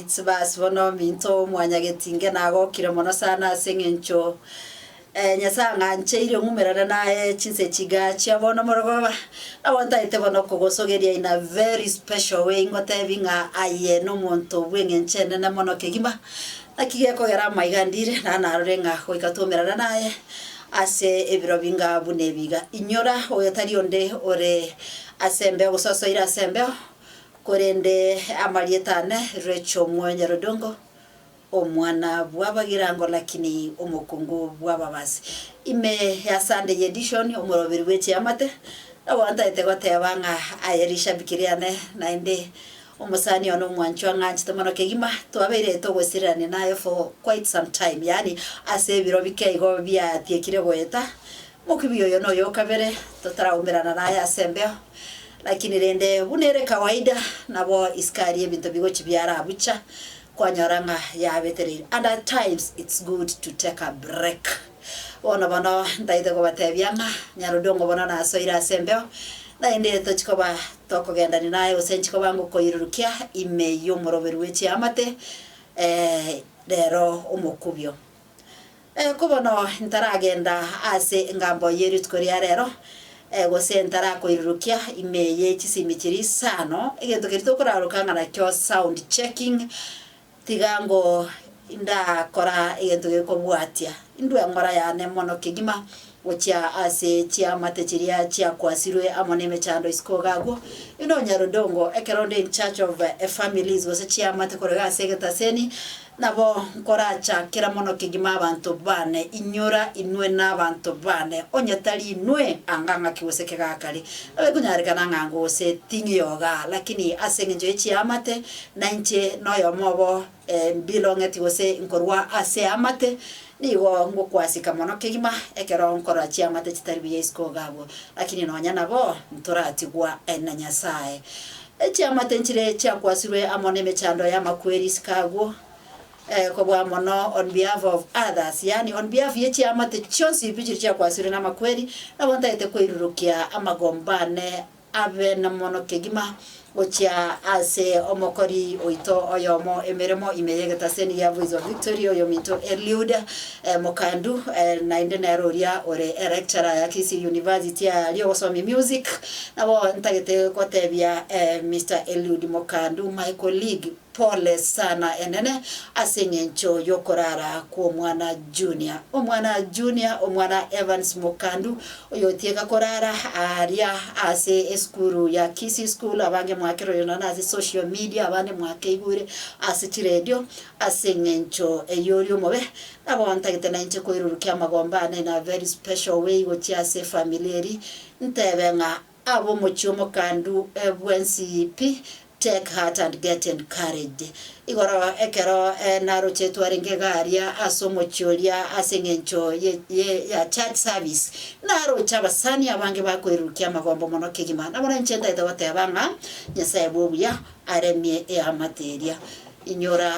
Alright, basi bono minto mwanyagetinge nagokire mono sana ase eng'encho eh, Nyasae ang'ancheire ng'umerane naye chinsa echi igaa chia bono morogoba, nabo ntaete bono kogosogeria in a very special way ngotebi ng'a aye nomonto bw'eng'encho enene mono kegima, naki gekogera amaiga ndire naende narore ng'a goika twaumerane naye ase ebiro binga buna ebi iga. Inyora oyo tari onde ore ase embeo gose osoire ase embeo, Korende amarieta ane, Rachel Mwanyarodongo, omwana bw'Abagirango lakini omokungu bw'Ababasi. Ime ya Sunday Edition, omoroberi bwe chiamate, nabo ntaete goteba ng'a aye rishabiki riane naende omosani one omwanchwa ng'anchete mono kegima, twabeire togosirerania naye for quite some time, yaani ase ebiro bike igo biatiekire goeta, Mokibi oyo noyo okabere totaraumerana naye ase embeo, lakini rende buna ere kawaida nabo isiko aria ebinto bigochi biarabucha kwanyora ng'a yabetereire and at times it's good to take a break. Bono bono ntaete kobatebia ng'a Nyarudongo bono nasoire ase embeo naende tochi koba tokogendania naye gose nchi koba ngokoirurukia ime y'omoroberi bwe chiamate rero omokubio. Ko bono ntaragenda ase engambo ye rituko ria rero, gose ntarakoirurukia ime ye chisimi chiria isano, egento keria tokoraroka ng'a nakio sound checking, tiga ngo ndakora egento gekobwatia. Indwe eng'ora yane mono kegima gochia ase chiamate chiria chiakwasirwe amo na emechando isiko iga agwo. Inwe Onyarodongo, ekero onde in charge of families gose chiamate korwa iga ase egetaseni, Nabo nkorachakera mono kegima abanto baane, inyora inwe nabanto baane, onye tari inwe, anga ng'aki gose kegakare. Nabo ekonyarekana ng'a gose ting'iyoga, lakini ase engencho ye chiamate, nainche noyomo obo mbelong'eti gose nkorwa ase eamate, nigo ngokwasika mono kegima ekero nkorora chiamate chitari buya isiko iga abwo. Lakini nonya nabo, ntoratigwa na Nyasae. Echiamate nchire chiakwasirwe amo nemechando y'amakweri isiko agwo, kobua mono on behalf of others, yaani on behalf ye chiamate chionsi pi chiria chiakwasirwe namakweri, nabo ntagete koirurukia amagomba ane abe mono kegima gochia ase omokori oito oyomo emeremo ime y'egetaseni gia Voice of Victory, oyominto Eliud Mokandu, naende nere oria ore electurer ya Kisii University aria ogosomia music, Nabo ntagete gotebia Mister Eliud Mokandu, my colleague, pole sana enene ase eng'encho y'okorara kw'omwana Junior. Omwana Junior, omwana Evans Mokandu, oyotieka korara aria ase esukuru ya Kisii School, abange mwakerorire nonya ase social media, abande mwakeigure ase chiredio, ase eng'encho eyio oria omobe. Nabo ntagete nainche koirurukia amagomba ane in a very special way gochia ase efamiri eria, Ntebe ng'a ab'omochie omokandu bwensi pi, take heart and get encouraged. Igoro ekero narochetwe arenge iga aria ase omochie oria ase eng'encho ya church service, naroche abasani abange bakoirurukia amagombo mono kegima. Nabo nainche ntagete goteba ng'a Nyasae bw'obuya aremie eamate eria. Inyora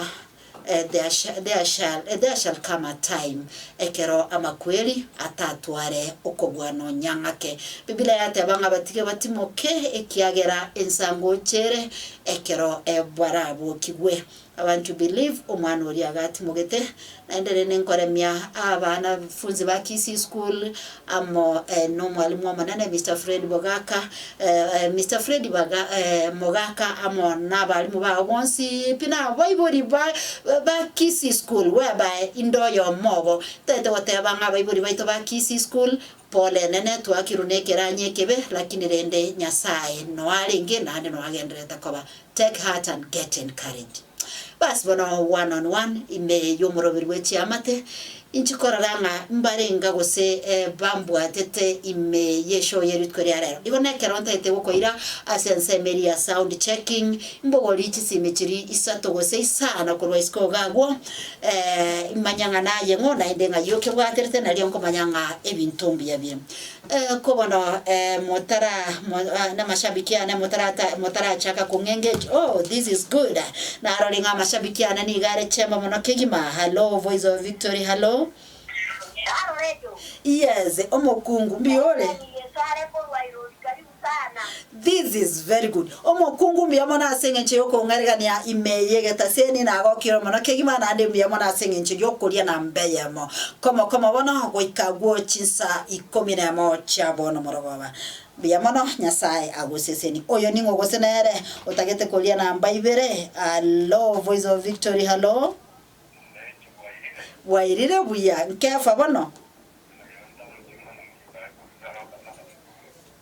There there shall there shall come a time ekero amakweri atatware okobua nonya ng'ake. Biblia yateba ng'a batige batimoke ekiagera ensango nchere ekero barabokigwe. I want to believe omwana oria agatimogete naende rende nkoremia abanafunzi ba Kisii school amo nomwalimu omonene Mister Fred Bogaka, Mister Fred Baga Mogaka amo nabalimu bao bonsi pi na abaibori ba ba Kisii school whereby inde oyomo obo. Ntagete goteba ng'a abaibori baito ba Kisii school, pole enene twakirwe na ekeranya ekebe lakini rende Nyasaye no arenge naende no agendererete koba. Take heart and get encouraged. Basi bono one on one ime y'omoroberi bwe chiamate, inchi korora ng'a mbarenga gose bambwatete ime y'eshow ye rituko ria rero. Igo nekero ntagete gokoira ase ensemo eria ya sound checking, mbogori chisimi chiria isato gose isano korwa isiko iga agwo, imanye ng'a naye ng'o naende ng'ai okebwaterete nario nkomanya ng'a ebinto mbuya bire. Ko bono motara namashabiki ane motarata motarachaka kong'engage oh this is good narore ng'a amashabiki ane nigo are chemba mono kegima hallo voice of victory hallo Haro redio. Yes omokungu mbuya ore Yeso are korwa irori karibu sana. This. This is very good. Omokungu mbuya mono ase eng'encho y'okong'aregania ime y'egetaseni nagokire mono kegima naende mbuya mono ase eng'encho y'okoria na mbeyemo. Komo komo bono goika agwo chinsa ikomi nemo chia bono morogoba. Mbuya mono Nyasae agoseseni. Oyo ning'o gose nere otagete koria namba ibere? Hallo Voice of Victory hallo. Bwairire buya nkefa bono?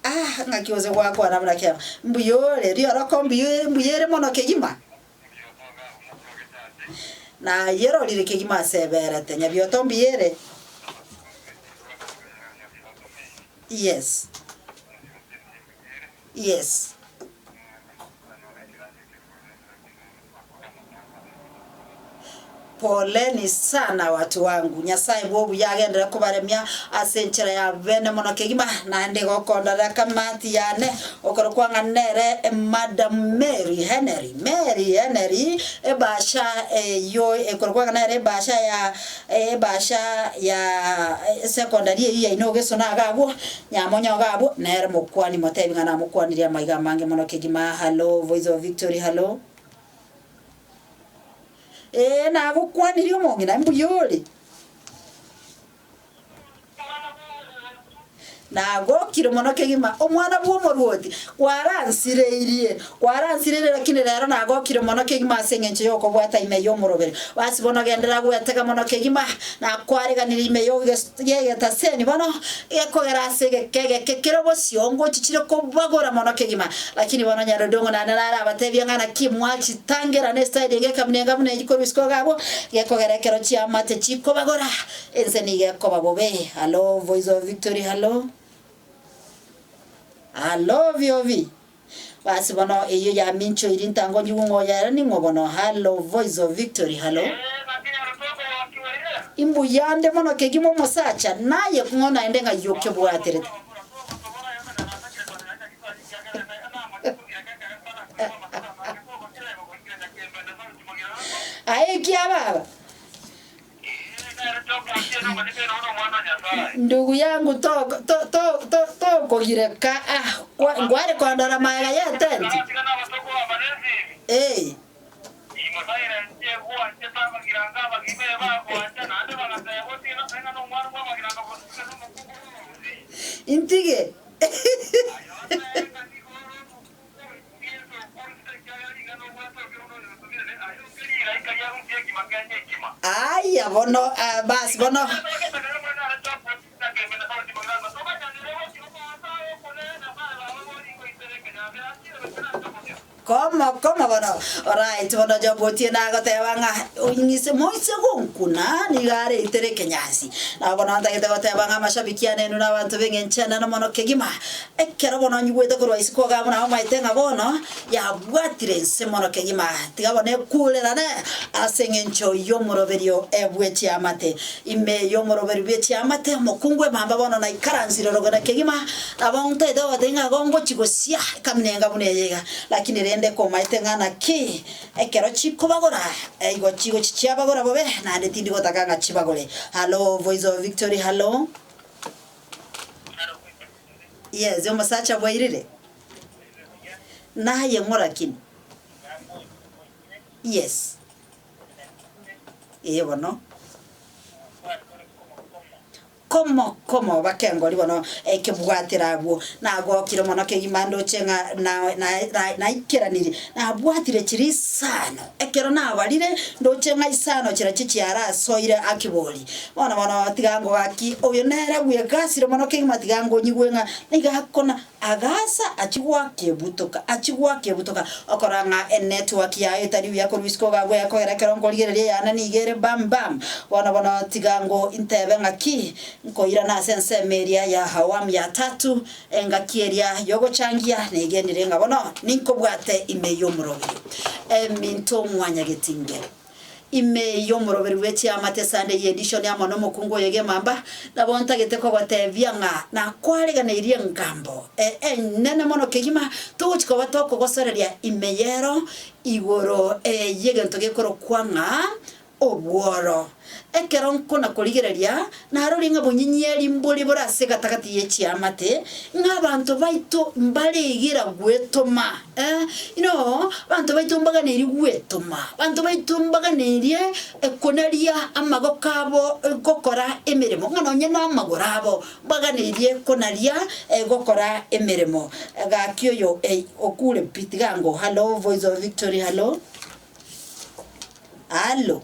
Ah, ng'aki gose gwakwana buna keba. Mbuya ore, rioroko mbuya mbuya ere mono kegima. Nayerorire kegima ase eberete. Nyabioto mbuya ere. Yes. Yes. Poleni sana watu wangu. Nyasae bw'obuya agenderere kobaremia ase enchera ya bene mono kegima, naende gokondorera kamati yane okorokwa ng'a nere Madam Mary Henry, Mary Henry, ebasha eyio ekorokwa ng'a nere ebasha ya ebasha ya secondary eyio yaino ogesona iga abwo, nyamonyo iga abwo, nere mokwani motebi ng'a namokwanirie amaiga amange mono kegima. Hallo Voice of Victory, hallo. Ee, nagokwanirie omong'ina, mbuya ore? Nagokire mono kegima, omwana bw'omoruoti, kwaransireirie, kwaransireirie, lakini rero nagokire mono kegima ase engencho y'okobwata ime y'omorobere. Basi bono genderera gwetega mono kegima, nakwareganirie ime y'egetaseni bono, gekogera ase egeka egeke kere bosio ngochichire kobagora mono kegima. Lakini bono Nyarudongo naende narabatebie ng'a naki mwachitangera ne style enge ekamuna enga buna eyio korwa isiko iga abwo, gekogera ekero chiamate chikobagora, ense nigo ekoba bobe. Hallo Voice of Victory hallo? Hallo VOV? Basi bono eyio yaminchoiri ntango nyigwe ng'a oyo ere ning'o bono Hallo Voice of Victory hallo? Imbuyande mono kegima omosacha naye ng'o naende ng'ai okebwaterete? Aye ekia baba? Ndugu yangu to- to- to- to- tokogireka ah, kwa- nkware kondora magega y'etenti. Eh. Intige. Aya bono, ah, basi bono. Komo, komo bono. Alright, bono Job Otieno agoteba ng'a ong'ise moise gonkuna nigo areitere ekenyansi. Nabo bono ntagete goteba ng'a amashabiki ane inwe na abanto b'eng'encho enene mono kegima. Ekero bono nyigwete korwa isiko iga buna omaete ng'a bono yabwatire inse mono kegima, tiga bono ekurerane ase engencho y'omoroberio bwe chiamate. Ime y'omoroberio bwe chiamate, omokungu emamba bono naikaransire rogena kegima, nabo ntaete goteba ng'a igo ngochia gosia ekamina enga buna eye iga. Lakini rende komaete ng'a naki ekero chikobagora, igo chigochia chiabagora bobe, naende tindi gotaka ng'a chibagore. Hallo, Voice of Victory, hallo. Yes, omosacha bwairire? Naye ng'o lakini? Yes. Ee bono. Komo komo bakengori bono ekebwatera abwo. Nagokire mono kegima ndoche ng'a na na na naikeranirie. Nabwatire chiria isano. Ekero nabarire ndoche ng'a isano chirochio chiarasoire akibori. Bono bono tiga ngogaki oyo nere bwegasire mono kegima tiga ngonyigwe ng'a nigo akona agasa achie goaka ebutoka achie goaka ebutoka okora ng'a enetwork yaye etari buya korwa isiko iga agwo ekogera ekero nkorigereria eyane nigo ere bam bam. Bono bono tiga ngo intebe ng'aki nkoirana ase ensemo eria ya awamu ya tatu engaki eria yogochangia negenire ng'a bono ninkobwate ime y'omorobio. Eminto mwanyagetinge. Ime y'omoroberi bwe chiamate Sunday edition amo nomokungu oyo Gemamba, nabo ntagete kogotebia ng'a nakwareganeirie engambo enene mono kegima togochi koba tokogosoreria ime y'ero igoro y'egento gekorokwa ng'a. Obworo. Ekero nkona-korigereria, narorire ng'a bonyinyeri mbore bore ase egatagati ye chiamate, ng'a abanto baito mbaregera gwetoma. Eh, inoo, abanto baito mbaganeirie gwetoma, abanto baito mbaganeirie konaria amagoko abo gokora emeremo, ng'a nonye namagoro abo mbaganeirie konaria gokora emeremo. Gaki oyo okure pi, tiga ango. Hallo, Voice of Victory, hallo. Hallo.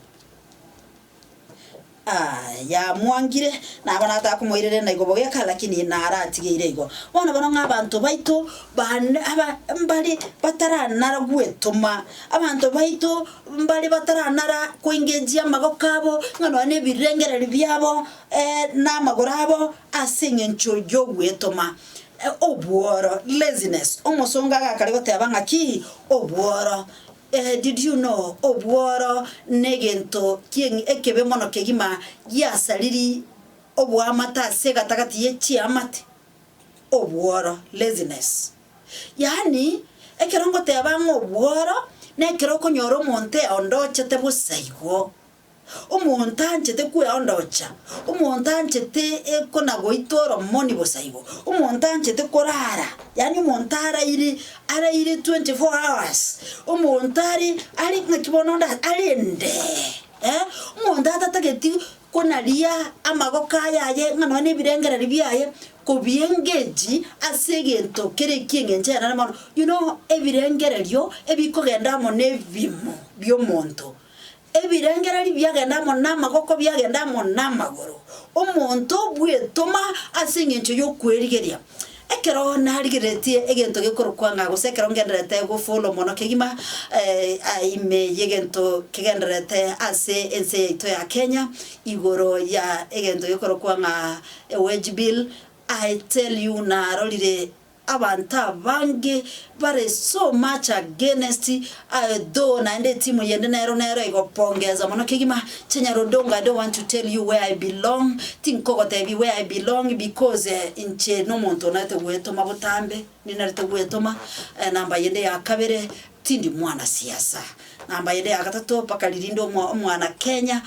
Ah, yamwangire, nabo natakomoirera enaigo bogeka, lakini naratigeire igo. Bono bono ng'a abanto baito bande aba mbare bataranara gwetoma, abanto baito mbare bataranara koengage amagoko abo, ng'a nonya na ebirengererio biabo na amagoro abo ase eng'encho y'ogwetoma. Obworo, laziness, omosongo agakare goteba ng'aki? Obworo. Did you know obworo negento kieng ekebe mono kegima giasariri oboamate ase egatagati ye chiamate? Obworo, laziness. Yaani ekero ngoteba ng'a obworo nekero okonyora omonto eondochete bosa igo. Omonto anchete kweondocha, omonto anchete kona-goita oromoni bosa igo, omonto anchete korara, yaani omonto araire araire 24 hours, omonto are are ng'aki bono onde arende eh, omonto atatageti konaria amagoko aye aye ng'a nonye na ebirengererio biaye, kobiengage ase egento kere eki'eng'encho enene mono. You know, ebirengererio ebikogenda amo na ebimo bi'omonto. Ebirengererio biagenda amo namagoko biagenda amo namagoro. Omonto bwetoma ase engencho y'okwerigeria. Ekero narigereretie egento gekorokwa ng'a gose ekero ngendererete gofollow mono kegima ime y'egento kegendererete ase ense yaito ya Kenya igoro ya egento gekorokwa ng'a ewage bill, I tell you narorire Abanto abange bare so much against though naende etimu yende nero nero egopongeza mono kegima Chenyarodongo I don't want to tell you where I belong tinkogotebia where I belong because inche nomonto onarete gwetoma botambe ninarete gwetoma namba yende ya kabere tindi mwana siasa namba yende ya gatato mpaka ririnde omwana Kenya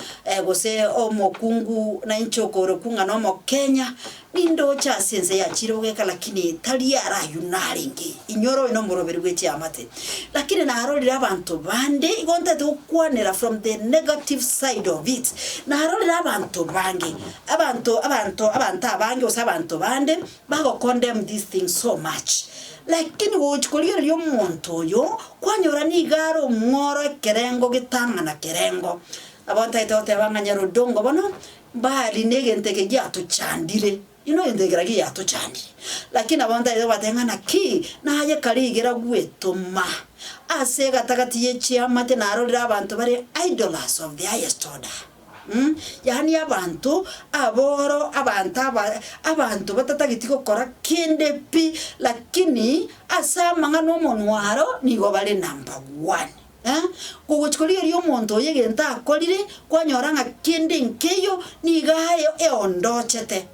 gose omokungu nainche okorokwa ng'a nomokenya Nindoche ase ense yachire bogeka, lakini tari ara ayio narenge. Inyora oyo nomoroberi bwe chiamate. Lakini narorire abanto bande, igo ntagete gokwanera from the negative side of it. Narorire abanto bange, abanto abanto abanto abange gose abanto bande bago condemn this thing so much. Lakini gochi korigereria omonto oyo, kwanyora nigo are omworo ekerengo getang'ana kerengo. Nabo ntagete goteba ng'a Nyarodongo bono, Mbari negento eke giatochandire, inwe egento eke nakio giatochandire. Lakini nabo ntagete kobatebia ng'a naki naye kare igera gwetoma ase egatagati ye chiamate narorire abanto bare idlers of the highest order mh, yaani abanto aboro, abanto aba abanto batatageti gokora kende pi, lakini ase amang'ana omonwa aro nigo bare number one. Kogochia korigereria omonto oyo egento akorire, kwanyora ng'a kende nkeiyo nigo aye eondochete.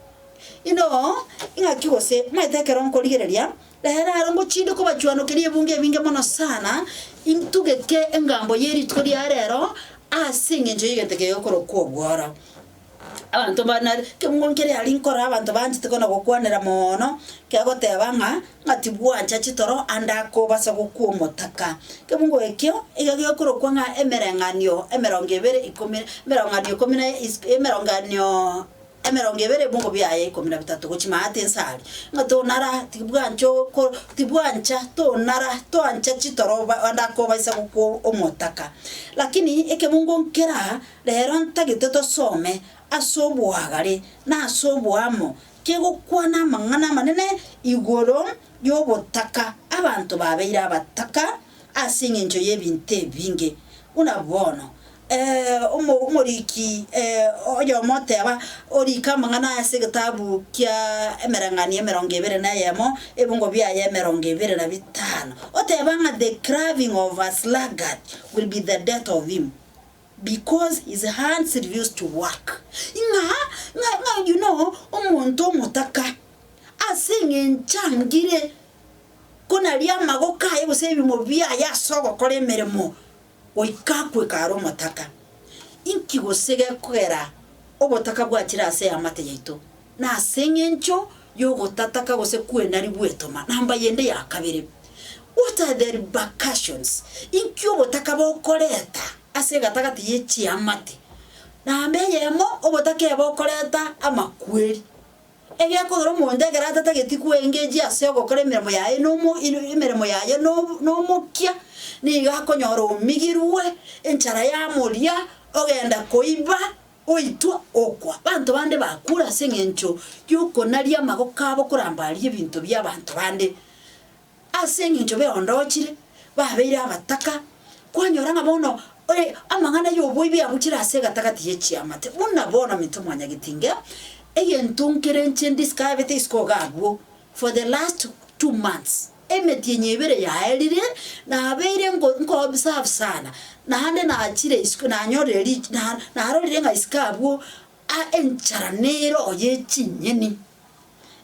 Inoo, ing'aki gose omanyete ekero nkorigereria, rero aro ngochinde kobachuanokeria ebunge ebinge mono sana, intugeke engambo ye rituko ria rero ase eng'encho y'egento kegokorokwa obworo. Abanto mbana kebungo nkere aria nkora abanto banchete kona gokwanera moono, kegoteba ng'a ng'a tibwancha chitoro ande akobasa gokwa omotaka. Kebungo ekio iga gekorokwa ng'a emereng'anio emerongo ebere ikomi emerong'anio ikomi na is emerong'anio emerongo ebere ebungo biaye ikomi na bitato gochia maate inse aria. Ng'a tonara tibwancha oko tibwancha tonara toancha chitoro oba ande akobaisa gokwa omotaka. Lakini ekebungo nkera Rero ntagete tosome ase oboagare na ase oboamo kegokwana amang'ana amanene igoro y'obotaka abanto babeire abataka ase engencho y'ebinto ebinge. Buna bono, omoriki oyomo oteba orike amang'ana aya ase egetabu kia Emereng'anio emerongo ebere na eyemo, ebungo biaye emerongo ebere na bitano, oteba ng'a the craving of a sluggard will be the death of him. Because his hands refuse to work. Ng'a, ng'a, ng'a you know, omonto omotaka, ase eng'encho angire konaria amagoko aye gose ebimo biaye ase ogokora emeremo, goika akwe kare omotaka. Inki gose gekogera obotaka bwachire ase eamate yaito? Nase eng'encho y'ogotataka gose kwenari gwetoma. Namba yende ya kabere, What are the repercussions? Inki obotaka bokoreta ase egatagati ye chiamate? Namba eyemo, obotaka ebokoreta amakweri. Egekogera omonto ekero atatageti kwengechia ase ogokora emeremo yaye nomo emeremo yaye nomokia, nigo akonyora omigirwe, enchara yamoria, ogenda koiba, oitwa, okwa. Abanto bande bakure ase eng'encho y'okonaria amagoko abo korambaria ebinto bi'abanto bande. Ase engencho beondochire, babeire abataka, kwanyora ng'a bono ore amang'ana y'oboibi abuchire ase egatagati ye chiamate. Buna bono minto mwanyagetinge, egento nkere inche ndiscavete isiko iga abwo for the last 2 months, emetienyi ebere yaerire, nabeire nko nko observe sana, naende nachire isiko nanyorire rich na narorire ng'a isiko abwo a enchara nero ye chinyeni.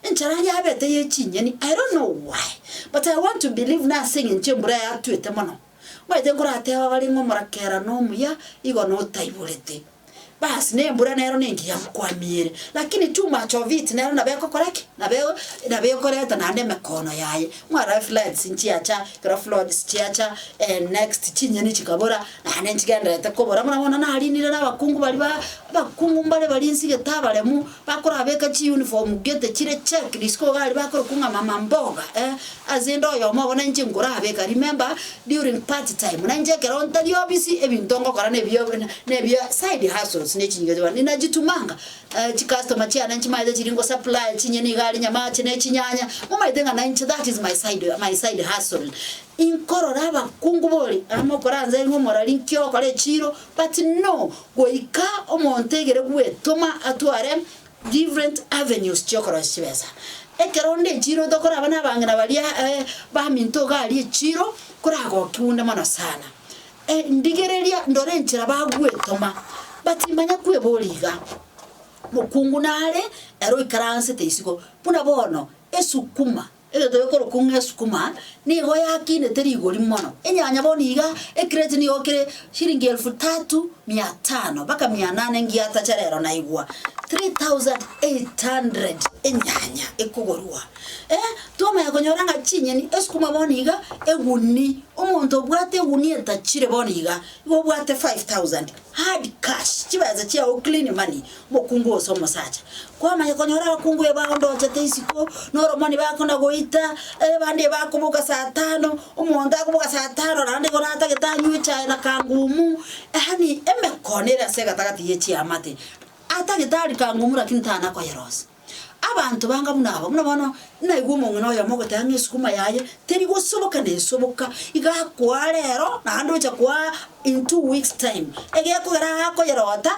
Enchara yabete ye chinyeni, I don't know why, but I want to believe nase eng'encho embura yatwete mono. Omanyete nkorateba bare ng'a omorakera nomuya, igo notaiborete. Bas na embura nero nengiya nkwamiere, lakini too much of it nero nabo egokora ki? Nabo nabo ekoreta naende emekono yaye. Mwarora floods nchiacha, ekero floods chiacha, next chinyeni chikabora, naende nchigendererete kobora buna bono narinire na abakungu baria ba abakungu mbare baria nsigete abaremu, Bakorabeka chiuniform gete chire check risiko iga aria bakorokwa ng'a mama mboga eh, ase inde oyomo obo nainche nkorabeka remember during party time nainche ekero ntari ofisi ebinto ngokora nebio nebio side hustles ne chinyinga chiba ninajitumanga chicustomer chiane nchimaete chiri ngo supply chinyeni iga aria nyamache ne chinyanya momaete ng'a nainche that is my side my side hustle. Inkorora abakungu bori amo okoransa ng'a omorari nki ogokora echiro But no, goika omonto egere gwetoma atware different avenues chiokorosia chibesa. Ekero onde echiro tokoraba na abang'ina baria baminto iga aria echiro, koragokia onde mono sana. Ndigereria ndore enchera bagwetoma, but manya kweboria iga, mokungu nare ere oikaransete isiko, buna bono esukuma. Egento gekorokwa ng'a esukuma nigo yakinete rigori mono. Enyanya bono iga ecrate nigo kere shilingi elfu tatu mia tano mpaka mia nane ngiatacha rero naigwa 3800 enyanya ekogorwa. Eh, twamanya konyora ng'a chinyeni esukuma bono iga eguni, omonto obwate eguni etachire bono iga, igo obwate 5000 hard cash, chibesa chiago clean money. Omokungu gose omosacha. Kwamanya konyora abakungu ebaondochete isiko, na oromoni bakona goita, abande ebakoboka saa tano, omonto akoboka saa tano naende igo natagete anywe echae na kangumu, yaani emekono ere ase egatagati ye chiamate, atagete arie kangumu lakini tana koyerosia. Abanto banga buna aba, buna bono naigwa omong'ina oyomo ogoteba ng'a esukuma yaye teri gosoboka na esoboka, iga akoa rero naende ocha koa in 2 weeks time, egekogera akoyerota.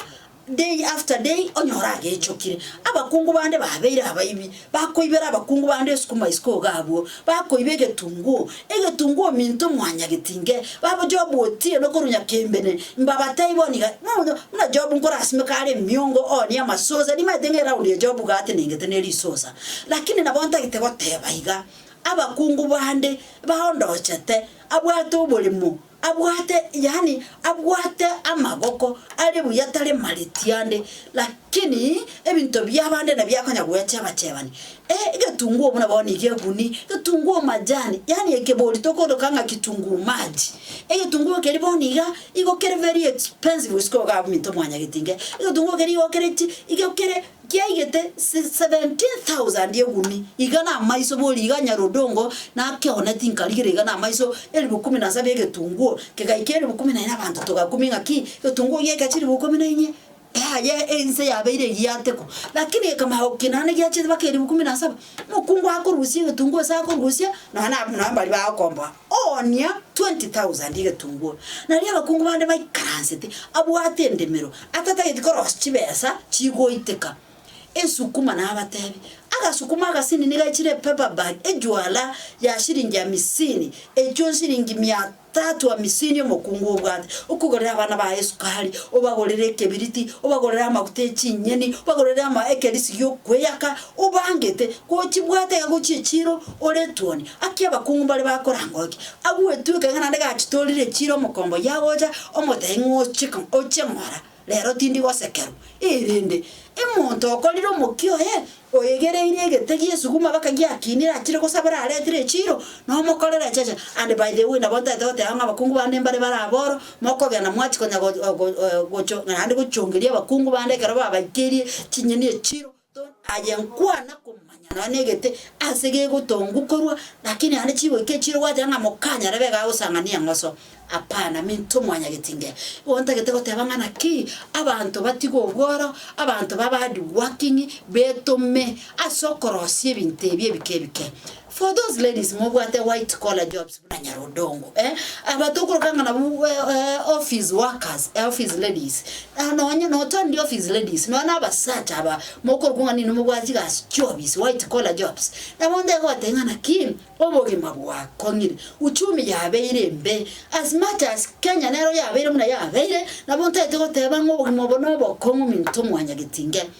Day after day onyore agechokire. Abakungu bande babeire abaibi, bakoibera abakungu bande esukuma isiko iga abwo, bakoiba egetunguo, egetunguo ominto mwanyagetinge, babo Job otieno korwa nyakembene, mbabatebie bono iga, buna Job nkorasimeka are emiongo oonie amasosa, nimaete ng'a eround ya Job iga atenengete ne risosa. Lakini nabo ntagete goteba iga, abakungu bande baondochete, abwate oboremo, Abwate, yaani abwate amaboko are buya tari mariti ande, lakini ebinto bi'abande nabio akonya gwecheba-chebani. Eh, egetunguo buna bono iga eguni, getunguo majani, yaani ekebori tokoroka ng'a kitunguu maji. Egetunguo keria bono iga, igo kere very expensive gosika iga abwo minto mwanyagetinge. Egetunguo keria igo kere chi, igo kere. Kiaigete 17,000 eguni iga namaiso bori iga nyarodongo nakeoneti nkarigereria iga namaiso elifu kumi na saba egetunguo kegaika elifu kumi na inye abanto togakumia ng'aki egetunguo giaika chilifu kumi na inye yaya ense yabeire egiateko lakini gekamanya gokina naende giachete mpaka elifu kumi na saba omokungu akorusia egetunguo ase akorusia nonya na nonya mbaria bagokomboa oonia 20,000 egetunguo nario abakungu bande baikaransete abwate endemero Atatageti korosia chibesa chigoiteka esukuma nabatebi, agasukuma agasinini gaichire epaper bag ejuala ya shilingi amisini, echio shilingi mia tatu amisini omokungu obwate, okogorera abana baye esukari, obagorere ekebiriti, obagorere amaguta echinyeni, obagorere ama ekerisi giokweyaka, obangete, gochibwate iga gochia echiro ore etuoni. Aki abakungu mbare bakorangokia, agwetweka ng'a naende gachitorire echiro omokombo yagocha, omotebi ng'a oche oche ng'ora. Rero tindi gosekerwa. Erinde, omonto okorire omokia oye, oegereire egete gi'esuguma mpaka giakinire achire gosabera aretire echiiro, nomokorere echeche. And by the way, nabo ntaete goteba ng'a abakungu bande mbare bare aboro, mokogenda mwachia konya go- go- gocho naende gochongeria abakungu bande ekero babaikeirie chinyeni echiiro, Aye nkwana komanya nonya negete ase gegotongwa korwa, lakini naende chigoika echiro gwateba ng'a mokanyarebe iga agosang'ania eng'oso. Hapana, minto mwanyageti nge. Igo ntagete goteba ng'a naki abanto batige obworo, abanto babe hard working, betome ase okorosia ebinto ebi ebike ebike. For those ladies mobwate white collar jobs buna Nyarodongo eh, aba tokoroka ng'a nabwo office workers, office ladies, nonye not only office ladies, nonya na abasacha aba mokorokwa ng'a ninwe mobwate chigasi chi'ofisi, white collar jobs, nabo nde gobatebia ng'a naki obogima bwakong'ire, uchumi yabeire embe, as much as Kenya nero yabeire buna yabeire, nabo ntagete goteba ng'a obogima obo nobokong'u minto mwanyagetinge.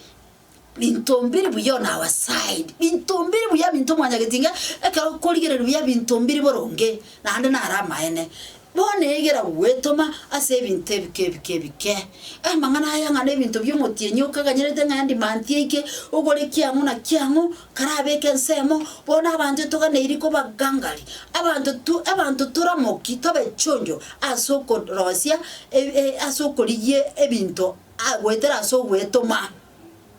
Binto mbiri buya on our side, binto mbiri buya binto mwanyagetinga, ekero okorigereria buya binto mbiri boronge, naende naro amaene. Bono egera gwetoma ase ebinto ebike ebike ebike. Amang'ana aya ng'a na ebinto bia omotienyi okaganyerete ng'a endi month eike, ogore kiang'u na kiang'u, karabeke ensemo, bono abanto toganeiri kobagangari, abanto tu abanto toramoki tobe chonjo ase okorosia ase okorigia ebinto Goetera ase ogwetoma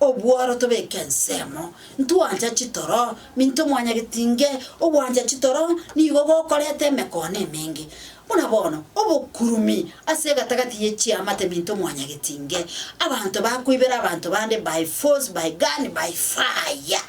obworo tobeke ensemo, ntwancha chitoro, minto mwanyagetinge, ogwancha chitoro nigo gokoreta emekono emenge. Buna bono, obokurumi ase egatagati ye chiamate minto mwanyagetinge, abanto bakoibera abanto bande by force, by gun, by fire.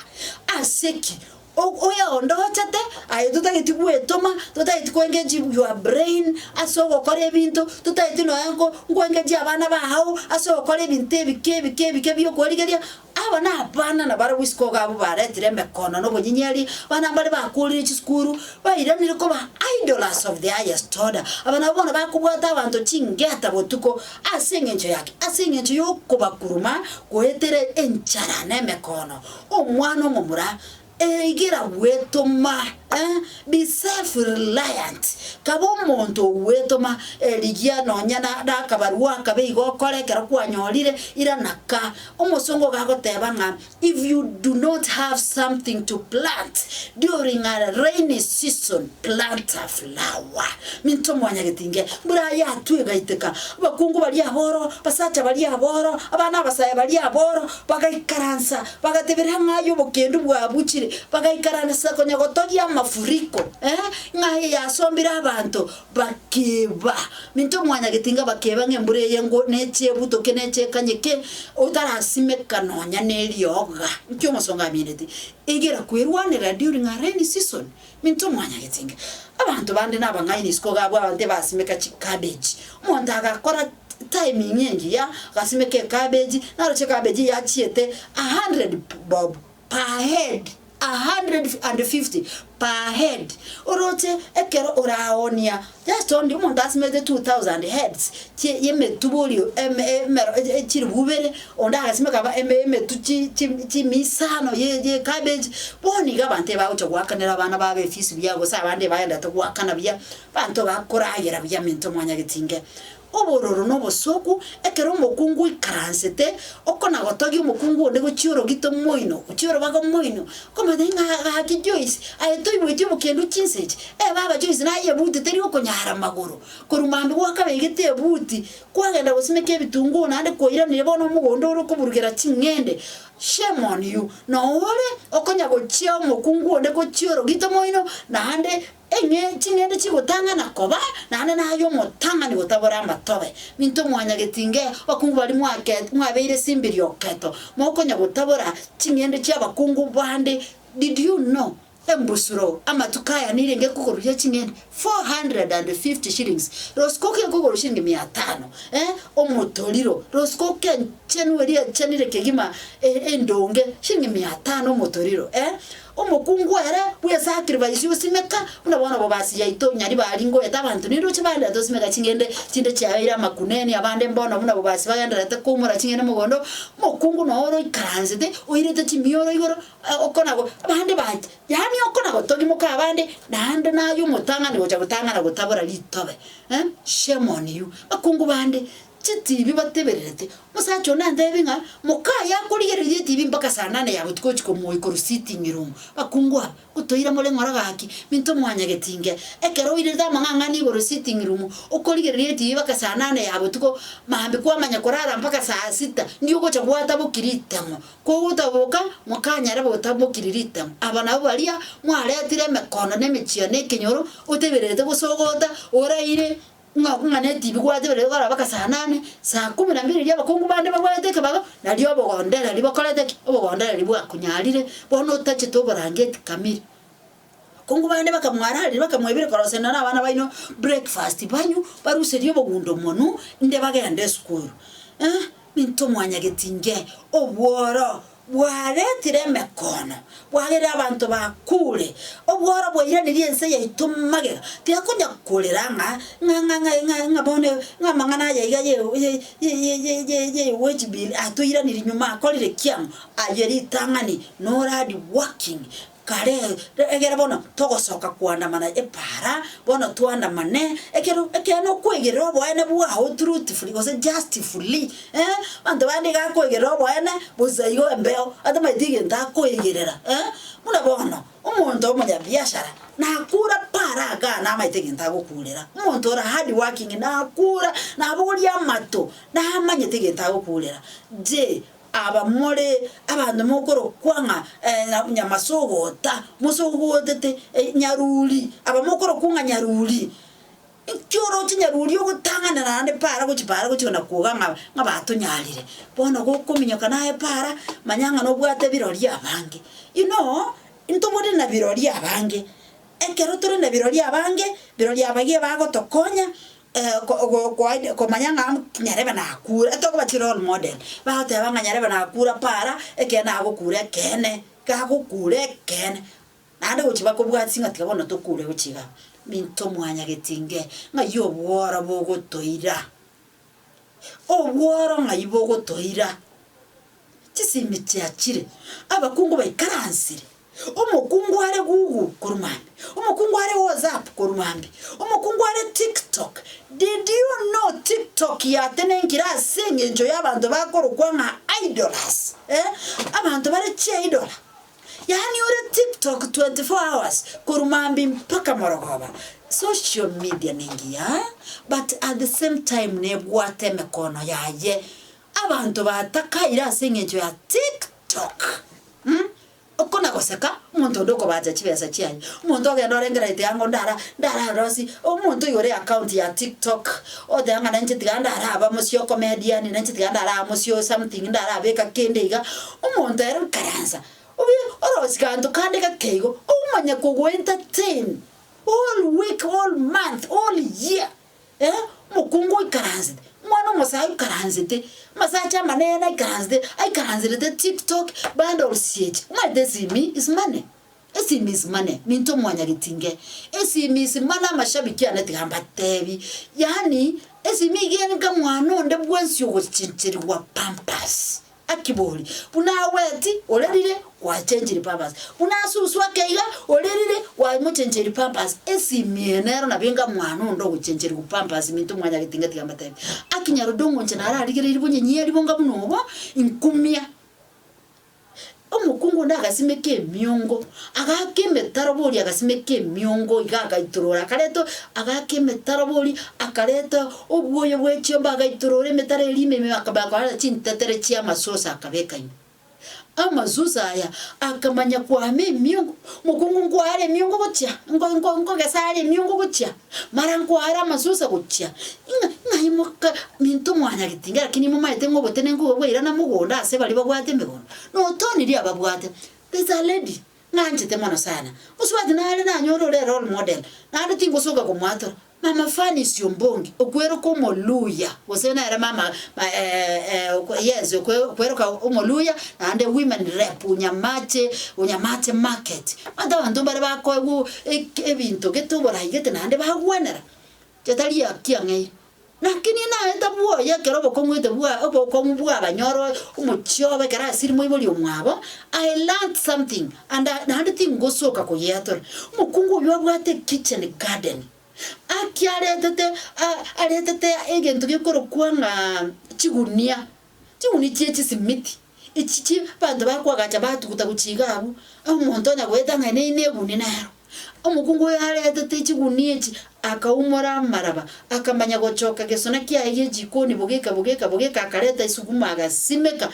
Ase ki? Oyo onde ochete, aye totageti gwetoma, totageti koengage your brain ase ogokora ebinto, totageti nonya nko nkoengage abana bao ase ogokora ebinto ebike ebike ebike bia okwerigeria, aba na abana nabarabwo isiko iga abwo baretire emekono na obonyinyeri, abana mbare bakorire chisukuru, bairanire koba idlers of the highest order. Aba nabwo bono bakobwata abanto chingeta botuko ase eng'encho yaki? Ase eng'encho ya okobakuruma goetera enchara na emekono. Omwana omomura, eigera gwetoma, eh, be self reliant, kaba omonto ogwetoma, rigia nonya na nakabarua akabe igo okore ekero kwanyorire, irana ka. Omosongo iga agoteba ng'a if you do not have something to plant during a rainy season, plant a flower. Minto mwanyagetinge, mbura yatwa egaiteka, abakungu baria aboro, abasacha baria aboro, abana abasae baria aboro, Bagaikaransa, bagatebera ng'a aye obokendu bwabuchire, bagaikaransa konya gotogia amafuriko, eh, ng'a aye yasombire abanto, bakeba. Minto mwanyagetinga bakeba ng'a embura eye ngo neche ebutoke neche ekanyeke, otarasimeka nonya nerioga. Nki omosongo amineti? Egera kwerwanera during a rainy season. Minto mwanyagetinga. Abanto bande nabang'aini isiko iga abwo abanto ebasimeka chicabbage. Omonto agakora timing engiya, agasimeka ecabbage, naroche ecabbage yachiete a hundred bob per head, a 150 per head. Oroche ekero oraoonia just only omonto asimegete 2000 heads chie yemetuborio eme emero chilifu ibere, onde agasimeka aba eme emetu chi chi chimia isano ye ye ecabbage, bono iga abanto ebagocha goakanera abana babo efees buya gose abande ebagenderete goakana buya, abanto bakoragera buya minto mwanyagetinge. Obororo na obosooku, ekero omokungu oikaransete, okona-gotogia omokungu onde gochia orogito moino, gochia orobago moino, okomanya ng'a gaki Joyce, aye toigweti obokendu chinsa echi, eh baba Joyce naye ebuti teri okonyara magoro, korwa mambia gwakabegete ebuti, kwagenda gosimeka ebitunguo naende kwairanire bono omogondo ore okoburugera ching'ende, shame on you, noo ore okonya gochia omokungu onde gochia orogito moino, naende Eng'e ching'ende chigotang'ana koba, naende naye omotang'ani gotabora amatobe. Minto mwanyagetinge, abakungu baria mwake mwabeire simbiri oketo, mokonya gotabora ching'ende chi'abakungu bande. Did you know embusuro amatuko aya nirenge ekogoruria ching'ende 450 shillings, rosikoki ekogorwa shilingi mia tano eh, omotoriro, rosikoki enchenu eria echenire kegima endonge shilingi mia tano omotoriro eh. Omokungu ere bw'esacrifice osimeka, buna bono bobasi yaito nyari bari ngoeta abanto nindoche baenderete osimeka ching'ende chinde chiabeire amakuneni abande mbono buna bobasi bagendererete koumora ching'ende mogondo, omokungu noo ore oikaransete oirete chimioro igoro okona go abande bacha yaani okona gotogimoka abande naende naye omotang'ani gocha gotang'ana gotabora ritobe shame on you. Abakungu bande. Chitibi batebererete. Omosacha one antebi ng'a mokaye akorigereria etibi mpaka saa nane ya botuko gochia komoyia korwa sitting room. Bakungu aba, ngotoira more ng'ora gaki, minto mwanyagetinge. Ekero oirerete amang'ang'ani igoro sitting room, okorigereria etibi mpaka saa nane ya botuko, mambia kwamanya korara mpaka saa sita, ndio ogocha gwatabokia ritemo. Kogotaboka, mokanyare gotabokirie ritemo. Aba nabwo baria mwaretire emekondo na emechie na ekenyoro, otebererete gosogota, oraire. Ng'a ng'a netibi gwateberire korwa mpaka saa nane, saa kumi na mbili riria abakungu bande babwate ekebago, nario obogondereri bokorete ki? Obogondereri bwakonyarire, bono otachete oborangeti kamiri. Abakungu bande bakamwararire bakamwebire korosenia na abana baino breakfast banywe, baruserie obogundo monwe, inde bagende esukuru. Eh, ninto mwanyageti inche obworo Bwaretire emekono, bwagerire abanto bakuure, obworo bwairanirie ense yaito magega. Tiakonya korera ng'a ng'a ng'a ng'a ng'a ng'a bono ng'a amang'ana aya iga ye ye ye ye ye ye wage bill atoiranirie nyuma akorire ki ang'o? Aye ritang'ani nore hard working Kare, egere bono togosoka koandamana epaara, bono twandamane, ekero ekeene okwegerera oboene bwao truthfully gose justfully, eh, abanto bande iga akoegerera oboene bosa igo embeo, atamaeti egento akoegerera, eh. Buna bono, omonto omonyabiashara nakura paara igaa namaete egento agokurera, omonto ore hard working nakura, nabogoria amato, namanyete egento agokurera. Je, Aba more abanto mokorokwa ng'a nyamasogota, mosogotete nyaruri, aba mokorokwa ng'a nyaruri, inki oroche nyaruri ogotang'ana naende para gochia para gochia na kwoga ng'a ng'a batonyarire. Bono gokominyoka naye para, manya ng'a nobwate birori abange. You know, ntobore na birori abange, ekero tore na birori abange, birori aba iga bagotokonya. Komanya ng'a nyarebe nakure, etokoba chi role model, bagoteba ng'a nyarebe nakure para, ekeene agokura ekeene, gagokura ekeene, naende gochia bakobwatia ng'a tiga bono tokure gochia igaa. Minto mwanyagetinge, ng'ai obworo bogotoira? Obworo ng'ai bogotoira? Chisimi chiachire, abakungu baikaransire, omokungu are Google korwa mambia, omokungu are WhatsApp korwa mambia, omokungu are TikTok. Did you know TikTok yatenenkire ase eng'encho y'abanto bakorokwa ng'a idlers eh, abanto bare chiaidola. Yaani ore TikTok 24 hours korwa mambia mpaka morogoba. Social media nengiya but at the same time nebwate emekono yaye. Abanto batakaire ase engencho ya tik tok mm oko na goseka omonto onde okobacha chibesa chiaye, omonto ogenda orengera tiga ngo ndara ndararosie, omonto oigore account ya tik tok oteba ng'a nainche tiga ndaraba mosio comedian nainche tiga ndaraba mosio something ndarabeka kende iga, omonto ere okaransa obe orosie kanto kande gake igo omanye kogo entertain all week, all month, all year. Eh, omokungu oikaransete, omwana omosae oikaransete, amasacha amanene aikaransete, aikaranserete tiktok bundles echi, omanyete esimi is money, esimi is money, minto mwanyagetinge, esimi is money amashabiki ane tiga mbatebi, yaani esimi iga ere nka mwana onde bwensi ogochencherigwa pampers. Akibori, buna agweti, orerire, gwachenchiri pampers. Buna asuswa ake iga, orerire, gwamochencheri pampers. Esimi eye nero nabo enga mwana onde ogochencherigwa pampers minto mwanyagete tiga mbatebi. Aki nyarodongo inche nararigereiri bonyenyia ribonga buna obo, inkumia. Omokungu onde agasimeka emiongo, agaaka emetaro boria agasimeka emiongo iga agaitorora akareta agaaka emetaro boria akareta obwoyo bwe chiombe agaitorora emetaro eria ime ime akaba chintetere chi'amasosa akabeka ime. Amasusa aya akamanya kwama emiongo, mokungu nkware emiongo gochia, nko nko nkogesa are emiongo gochia, mara nkware amasusa gochia, ng'a ng'ai moka minto mwanyagetinga lakini momaete ng'a obotenenku obo bwairana mogondo ase baria babwate emegondo, notonirie ababwate. There's a lady ng'anchete mono sana, mosubati nare nanyore ore erole model, naende tingosoka komwatora. Mama Fanisi Ombongi, okweroka Omoluya, gose nere mama yes, okweroka Omoluya naende women rep Nyamache, Nyamache market. Omanyete abanto mbare bakoegwa ebinto gete oborai gete naende bagwenera, chetari haki ang'eire. Lakini naye tabwoye ekero obokong'u gete bwa obokong'u bwabanyora omochie obo ekero asiri moibori omwabo, I learnt something and naende tingosoka koyeatora. Omokungu oyio abwate kitchen garden. Aki aretete a aretete egento gekorokwa ng'a chigunia, chigunia chie chisimiti, echi chi abanto bakoagacha batuguta gochia iga abwo, omonto onya goeta ng'a ene ne egunia nero. Omokungu oyo aretete chigunia echi, akaumora amaraba, akamanya gochoka gesona kiaye gie chikoni bogeka bogeka bogeka akareta esuguma agasimeka,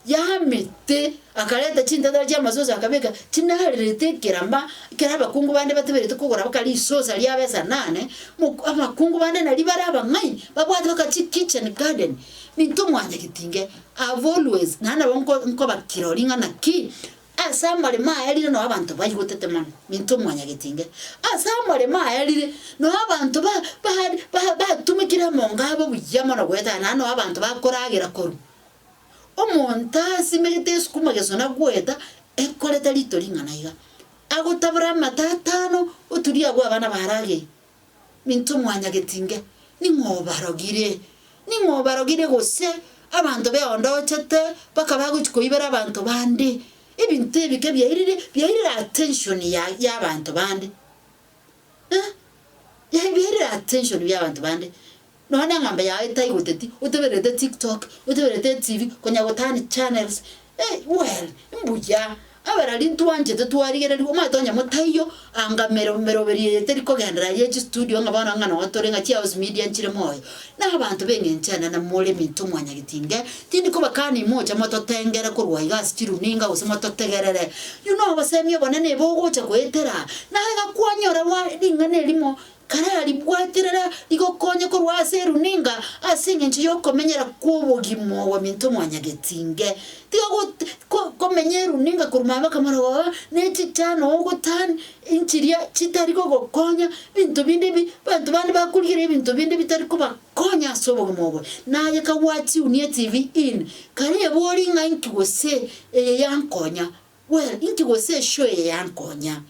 yamete, akareta chintatara chi'amasosa akabeka, chinarerete ekerama, ekero abakungu bande bateberete kogora baka risosa ria besa nane, mok abakungu bande naria bare abang'aini, babwate baka chikitchen garden, ninto mwanyagetinge, I've always, naende nabo nko nkobakirori ng'a naki, Ase amaremo aerire nao abanto baigotete mono, ninto mwanyagetinge. Ase amaremo aerire nao abanto ba ba ba batumekire amonga abo buya mono goetana naende nao abanto bakoragera korwa. Omonto asimegete esukuma gesona goeta ekorete rito ring'ana iga, agotabora amato atano oturia abwo abana barageire. Ninto mwanyagetinge, ning'o obarogire? Ning'o obarogire gose abanto beondochete mpaka bagochia koibera abanto bande? Ebinto ebike biairire biairire attention ya y'abanto bande eh, biairire attention bi'abanto bande. Nonya na eng'ombe yao etaigoteti, otebererete tiktok, otebererete etv, konya gotani channels, eh well, mbuya. Abarari ntwanchete twarigererigwe, omanyete onye motaiyo, anga mero meroberi eye teri kogenderera ye chistudio ng'a bono ng'a noo tore ng'a chihouse media nchire moyo. Na abanto b'eng'encho enene more minto mwanyagetinge, tindi kobakania moche mototengere korwa iga ase chiruninga gose mototegerere. You know obosemia obonene bogocha goetera, naye iga kwanyora gwa ring'ana erimo Kararibwaterera rigokonye korwa ase eruninga ase engencho y'okomenyera kw'obogima obo minto mwanyagetinge. Tiga komenya eruninga korwa mama kamorogoba ne chichano ogotani inchiria chitari gogokonya binto binde bi abanto bande bakorigereria ebinto binde bitari kobakonya ase obogima obo. Naye kagwatiunia etv in, karebori ng'a inki gose eye yankonya, well inki gose eshow eye yankonya.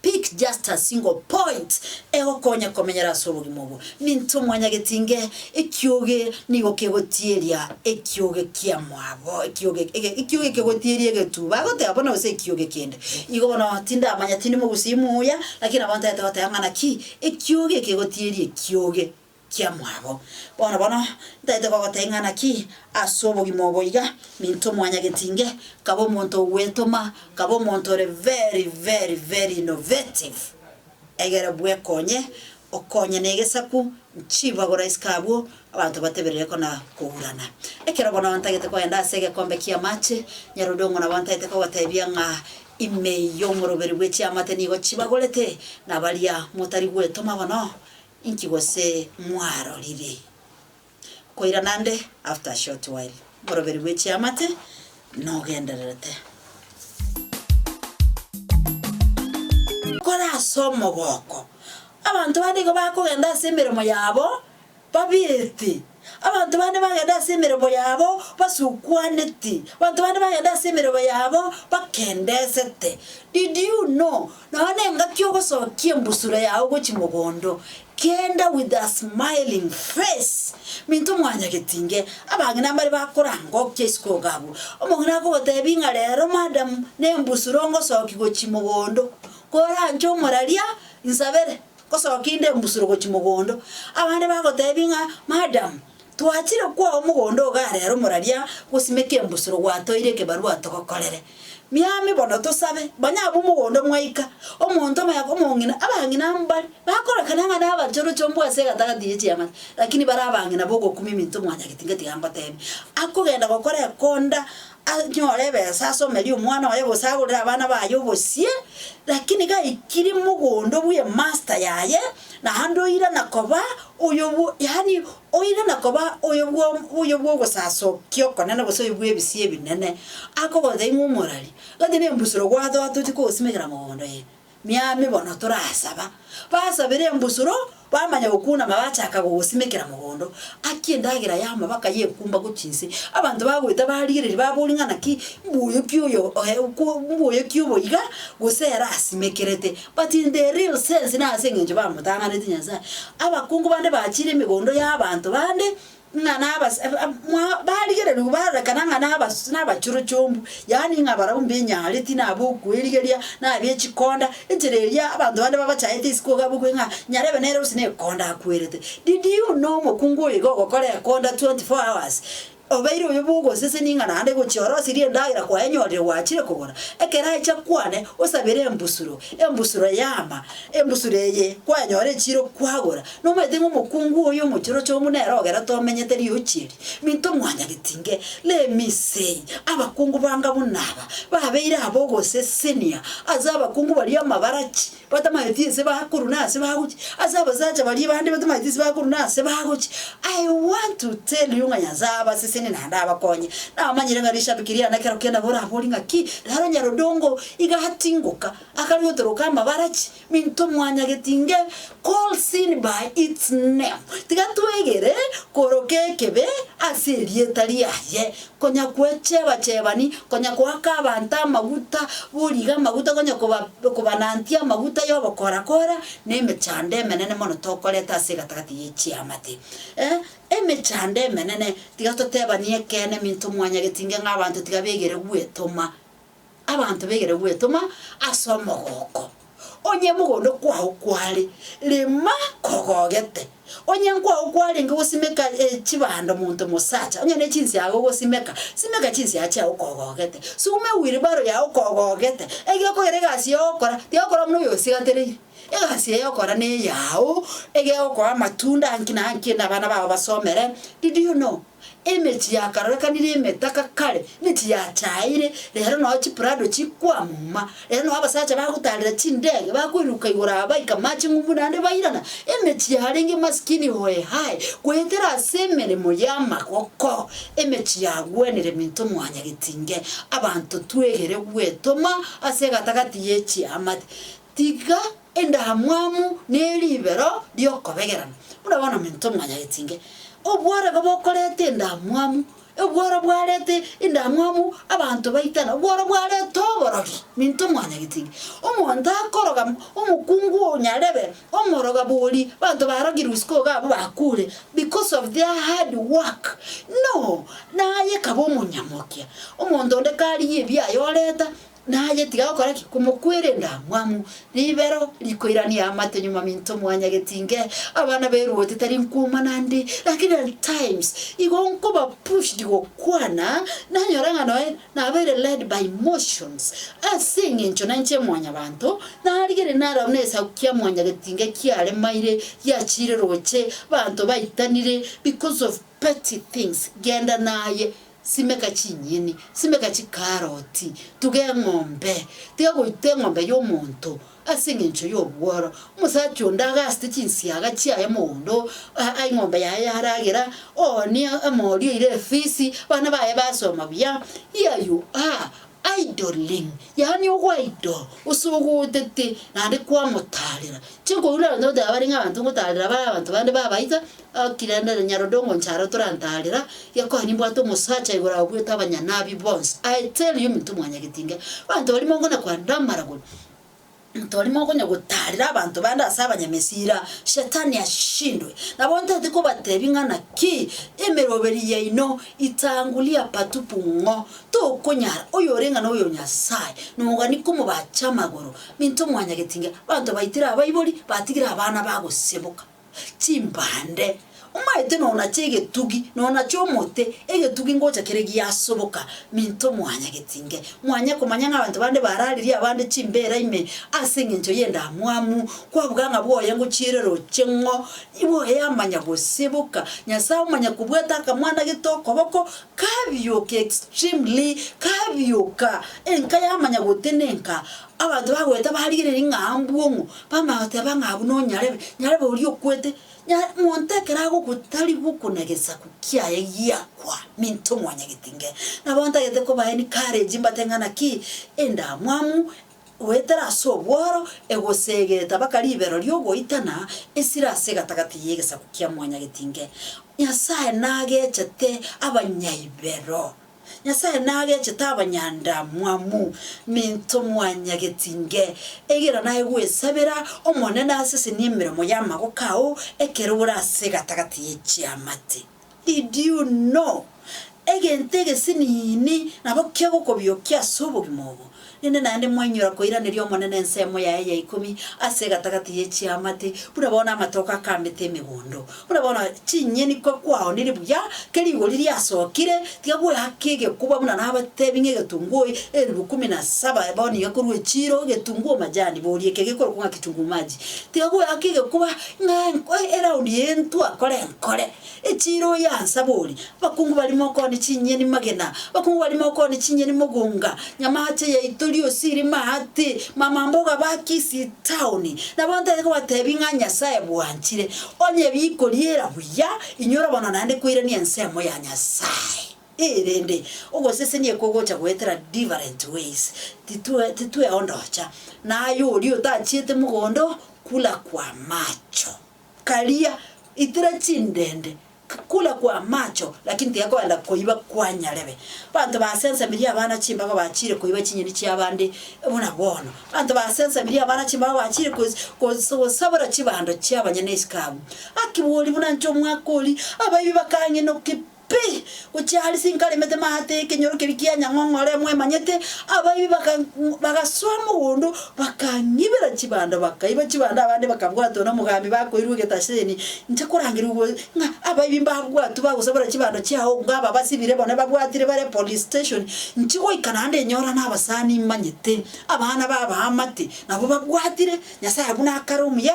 Pick just a single point egokonya komenyera ase obogima obo. Ninto mwanyagetinge, ekioge nigo kegotieria ekioge kiamwabo, ekioge ege ekioge kegotieria egetuba, agoteba bono gose ekioge kende. Igo bono tindamanya tindi mogusii muya, lakini nabo ntagete goteba ng'a naki, ekioge kegotieria ekioge. kiamwabo. Bono bono ntaete kogotebia ng'a naki ase obogima obo iga, minto mwanyagetinge, kaba omonto ogwetoma, kaba omonto ore very very very innovative, egere bwekonye, okonye na egesaku, nchibagora isiko abwo, abanto bateberere kona kourana. Ekero bono ntagete kogenda ase egekombe ki'amache, nyarodong'o nabo ntaete kogotebia ng'a ime y'omoroberi bwe chiamate nigo chibagorete, na baria motari gwetoma bono, Inki gose mwarorire? Koirana nde after a short while. Moroberi bwe chiamate nogendererete. Kore ase omogoko. Abanto bande igo bakogenda ase emeremo yabo babieti. Abanto bande bagenda ase emeremo yabo basukwaneti. Abanto bande bagenda ase emeremo yabo bakendesete. Did you know Nonya nengaki ogosokia embusuro yao gochia mogondo, kenda with a smiling face. Minto mwanyagetinge, abang'ina mbare bakorangokia isiko iga abwo. Omong'ina akogotebia ng'a rero madam nembusuro ngosokia gochia mogondo, koranche omoraria nsabere, ngosokia inde embusuro gochia mogondo. Abande bagotebia ng'a madam, twachire kwao mogondo igaa rero omoraria gosimeka embusuro gwatoeire ekebarua togokorere. Miami bono tosabe, manya abwo mogondo mwaika, omonto omaya omong'ina, abang'ina mbare, bakorekana ng'a nabachoroche ombwe ase egatagati ye chiamate, lakini bare abang'ina bogokumia eminto mwanyagetinga tiga ngotebie. Akogenda gokora ekonda, anyore ebesa asomerie omwana oye gose agorere abana baye obosie, lakini gaikire mogondo bwe emaster yaye, naende oirana koba oyo bwo yaani Oirana koba oyo oyo bw'ogosasokia okonene gose oyo bw'ebisio ebinene, akogotebia ng'a omorari, gati nembusuro gwatoa tochie kogosimekera mogondo eye, miami bono torasaba. Basabire embusuro, bamanya gokunama bachaka gogosimekera mogondo, aki endagera y'amabaka y'ekumba gochia inse. Abanto bagoeta barigereria baboria ng'a naki mbuya ki oyo oe ko mbuya ki obo iga, gose ere asimekerete. But in the real sense nase eng'encho bamotang'aneti Nyasaye. Abakungu bande bachire emegondo y'abanto bande. Ng'a nabas mwa barigererigwe barorekana ng'a nabas nabachuruchumbu, yaani ng'a barabwo mbenyareti na abokwerigeria, na abe chikonda, enchera eria abanto bande babachaete isiko iga abokwe ng'a nyarebe nere gose na ekonda akwerete. Did you know omokungu oyo iga ogokora ekonda 24 hours, obeire oyo bwogosesenia ng'a naende gochia orosirie endagera kwayenyorire gwachire kogora, ekero aicha kwane osabere embusuro, embusuro yama, embusuro eye kwanyora echiro kwagora, Nomanyete ng'a omokungu oyo omochorochomu nere ogerete omenyete riochi eri? Minto mwanyagetinge, let me say, abakungu banga buna aba, babeire ab'ogosesenia ase abakungu baria amabarachi, batamanyeti ase bakorwa na ase bagochia, ase abasacha baria bande batamanyeti ase bakorwa na ase bagochia. I want to tell you ng'a Nyasae abasesenie naende abakonye. Namanyire ng'a rishabiki riane ekero kende nabo orabori ng'a ki, rero Nyarodongo iga atingoka, akare gotoroka amabarachi. Minto mwanyagetinge, call sin by its name, tiga twegere koroka ekebe ase erieta riaye, konya gwecheba-chebani, konya goaka abanto amaguta, boriga amaguta konya koba kobanantia amaguta y'obokora-kora, na emechando emenene mono tokoreta ase egatagati ye chiamate. Eh, emechando emenene, tiga totebanie ekeene minto mwanyagetinge ng'a abanto tiga begere gwetoma. Abanto begere gwetoma ase omogoko. Onye mogondo kwao kware, rema kogogete. Onye nkwao kwarenge gosimeka chibando monto mosacha, onye ne chinsiaga ogosimeka, simeka chinsiaga chiao kogogete. Suma ewheelbarrow yao kogogete, egekogera egasi yogokora, tigakora buna oyosigatereire. Egasi eye ogokora neyao, egegokoa amatunda anki na anki na abana bao basomere. Did you know? Emechie yakarorekanire emetaka kare, emechie yachaeire, rero nao chiprado chikwamuma, rero nao abasacha bagotarera chindege, bakoiruka igoro aba baika mache ng'umbu naende bairana. Emechie yarenge maskini hohehae, goetera ase emeremo y'amagoko, emechie yagwenire minto mwanyagetinge, abanto twegere gwetoma ase egatagati ye chiamate. Tiga endamwamu ne ribero ri'okobegerana. Buna bono minto mwanyagetinge, obworego bokoreta endamwamu, obworo bwarete endamwamu abanto baitana, obworo bwareta oborogi, minto mwanyagetinge. Omonto akoroga omokungu onyarebe, omoroga bori, abanto barogirwe isiko iga abwo bakure because of their hard work. No, naye kaba omonyamokia, omonto onde karigia ebiaye oreta, Naye tiga gokora ki? Komokwera endamwamu, ribero rikoirania amate nyuma minto mwanyagetinge, abana beruoti tari nkwoma nande, lakini at times igo nkoba pushed gokwana, nanyora ng'a noe nabeire led by emotions, ase eng'encho nainche mwanyabanto, narigereria narora buna egesaku kia mwanyagetinge kiaremaire, giachire roche, abanto baitanire because of petty things, genda naye. Simeka chinyeni, simeka chikaroti, tuga eng'ombe, tiga goita eng'ombe y'omonto ase engencho y'obworo. Omosacha onde agasete chinsiaga chiaye mogondo, a eng'ombe yaye yaragera, oonie emori oire efisi, abana baye basoma buya, here you are idling, yaani ogoidle, osogotete naende kwamotarera. Chinkoigwa abanto goteba bare ng'a abanto ngotarera bare abanto bande babaita, Gaki rende nyarodongo ncharo torantarera, gekonya nimbwate omosacha igoro abwete abanyanabi bonsi. I tell you minto mwanyagetinge, abanto baria mokonya koenda amaragori, abanto baria mokonya gotarera abanto bande ase abanyamesira, shetani ashindwe. Nabo ntagete kobatebia ng'a naki emeroberi yaino itangulia patupu ng'o, tokonyara, oyore ng'a noyo Nyasaye, nogani komobacha amagoro. Minto mwanyagetinge, abanto baitire abaibori, batigire abana bagoseboka. Chimbande. Omaete nonache egetugi, nonache omote, egetugi ngocha kere giasoboka. Minto mwanyagetinge, mwanya komanya ng'a abanto bande bararirie abande chimbeera ime ase engencho y'endamwamu, kwabuga ng'a bwoye ngochiere roche ng'o, bwoye amanya goseboka. Nyasae omanya kobwata akamwana gete okoboko, kabioka extremely, kabioka, enka yamanya gotenenka, abanto bagoeta barigereria ng'a mbwong'o, Bamanya goteba ng'a abwo nonyarebe, nyarebe oria okwete, nya monto ekero agokwa tari gokuna gesaku kiaye giakwa, minto mwanyagetinge. Nabo ntagete koba encourage mbate ng'a naki endamwamu goetera ase obworo egosegeta mpaka ribero riogoitana esire ase egatagati y'egesaku kia mwanyagetinge. Nyasaye nagechete abanyaibero. Nyasae nagechete abanyandamwamu, minto mwanyagetinge, egera naye gwesabera Omonene asesenie emeremo y'amaboko ao ekero ore ase egatagati ye chiamate. Did you know? Egento egesinini nabo kegokobiokia ase obogima obo. Rende naende mwainyora koiraneria Omonene ensemo yaye ya ikomi ase egatagati ye chiamate, buna bono amatoke akamete emegondo, buna bono chinyeni kwaonire buya, kera rigori riasokire, tiga gweaka egekuba buna nabatebi ng'a egetunguo elifu kumi na saba bono iga korwa echiiro, egetunguo majani boria eke gekorokwa ng'a kitunguu maji. Tiga gweaka egekuba ng'a eraundi eye ntwakore nkore. Echiiro yansa bori, abakungu baria mokoonia chinyeni magena, abakungu baria mokoonia chinyeni mogonga, nyamache yaito riosiri maate, mama mboga ba Kisii town. Nabo ntari kobatebia ng'a Nyasae bwanchire, onye bikoriera buya, inyora bono naende koirania ensemo ya Nyasae. Erende ogosesenia kogocha goetera different ways, titwe titweondocha, naye oria otachiete mogondo, kula kwa macho. Karia, itera chindende, kula kwa macho, lakini tiga kogenda koiba kwa nyarebe. Abanto basensemirie abana chimbago bachiire koiba chinyeni chi'abande buna bono. Abanto basensemirie abana chimbago bachiire gosabora chibando chi'abanyene isiko abwo. Aki bori buna inche omwaka oria, abaibi bakang'inokia Pi! Gochia aria sinkaremete maate ekenyoro keria kia nyang'ong'ore mwemanyete, abaibi baka bagasoa mogondo, bakang'ibera chibando, bakaiba chibando abande bakabwatwa nomogambi bakoirwa egetaseni. Inche korangerigwa ng'a abaibi mbabwatwe bagosabora chibando chiao ng'a aba basibire bono babwatire bare police station, inche goika naende enyora nabasani imanyete, abana ba abaamate nabo babwatire, Nyasaye buna akare omuya,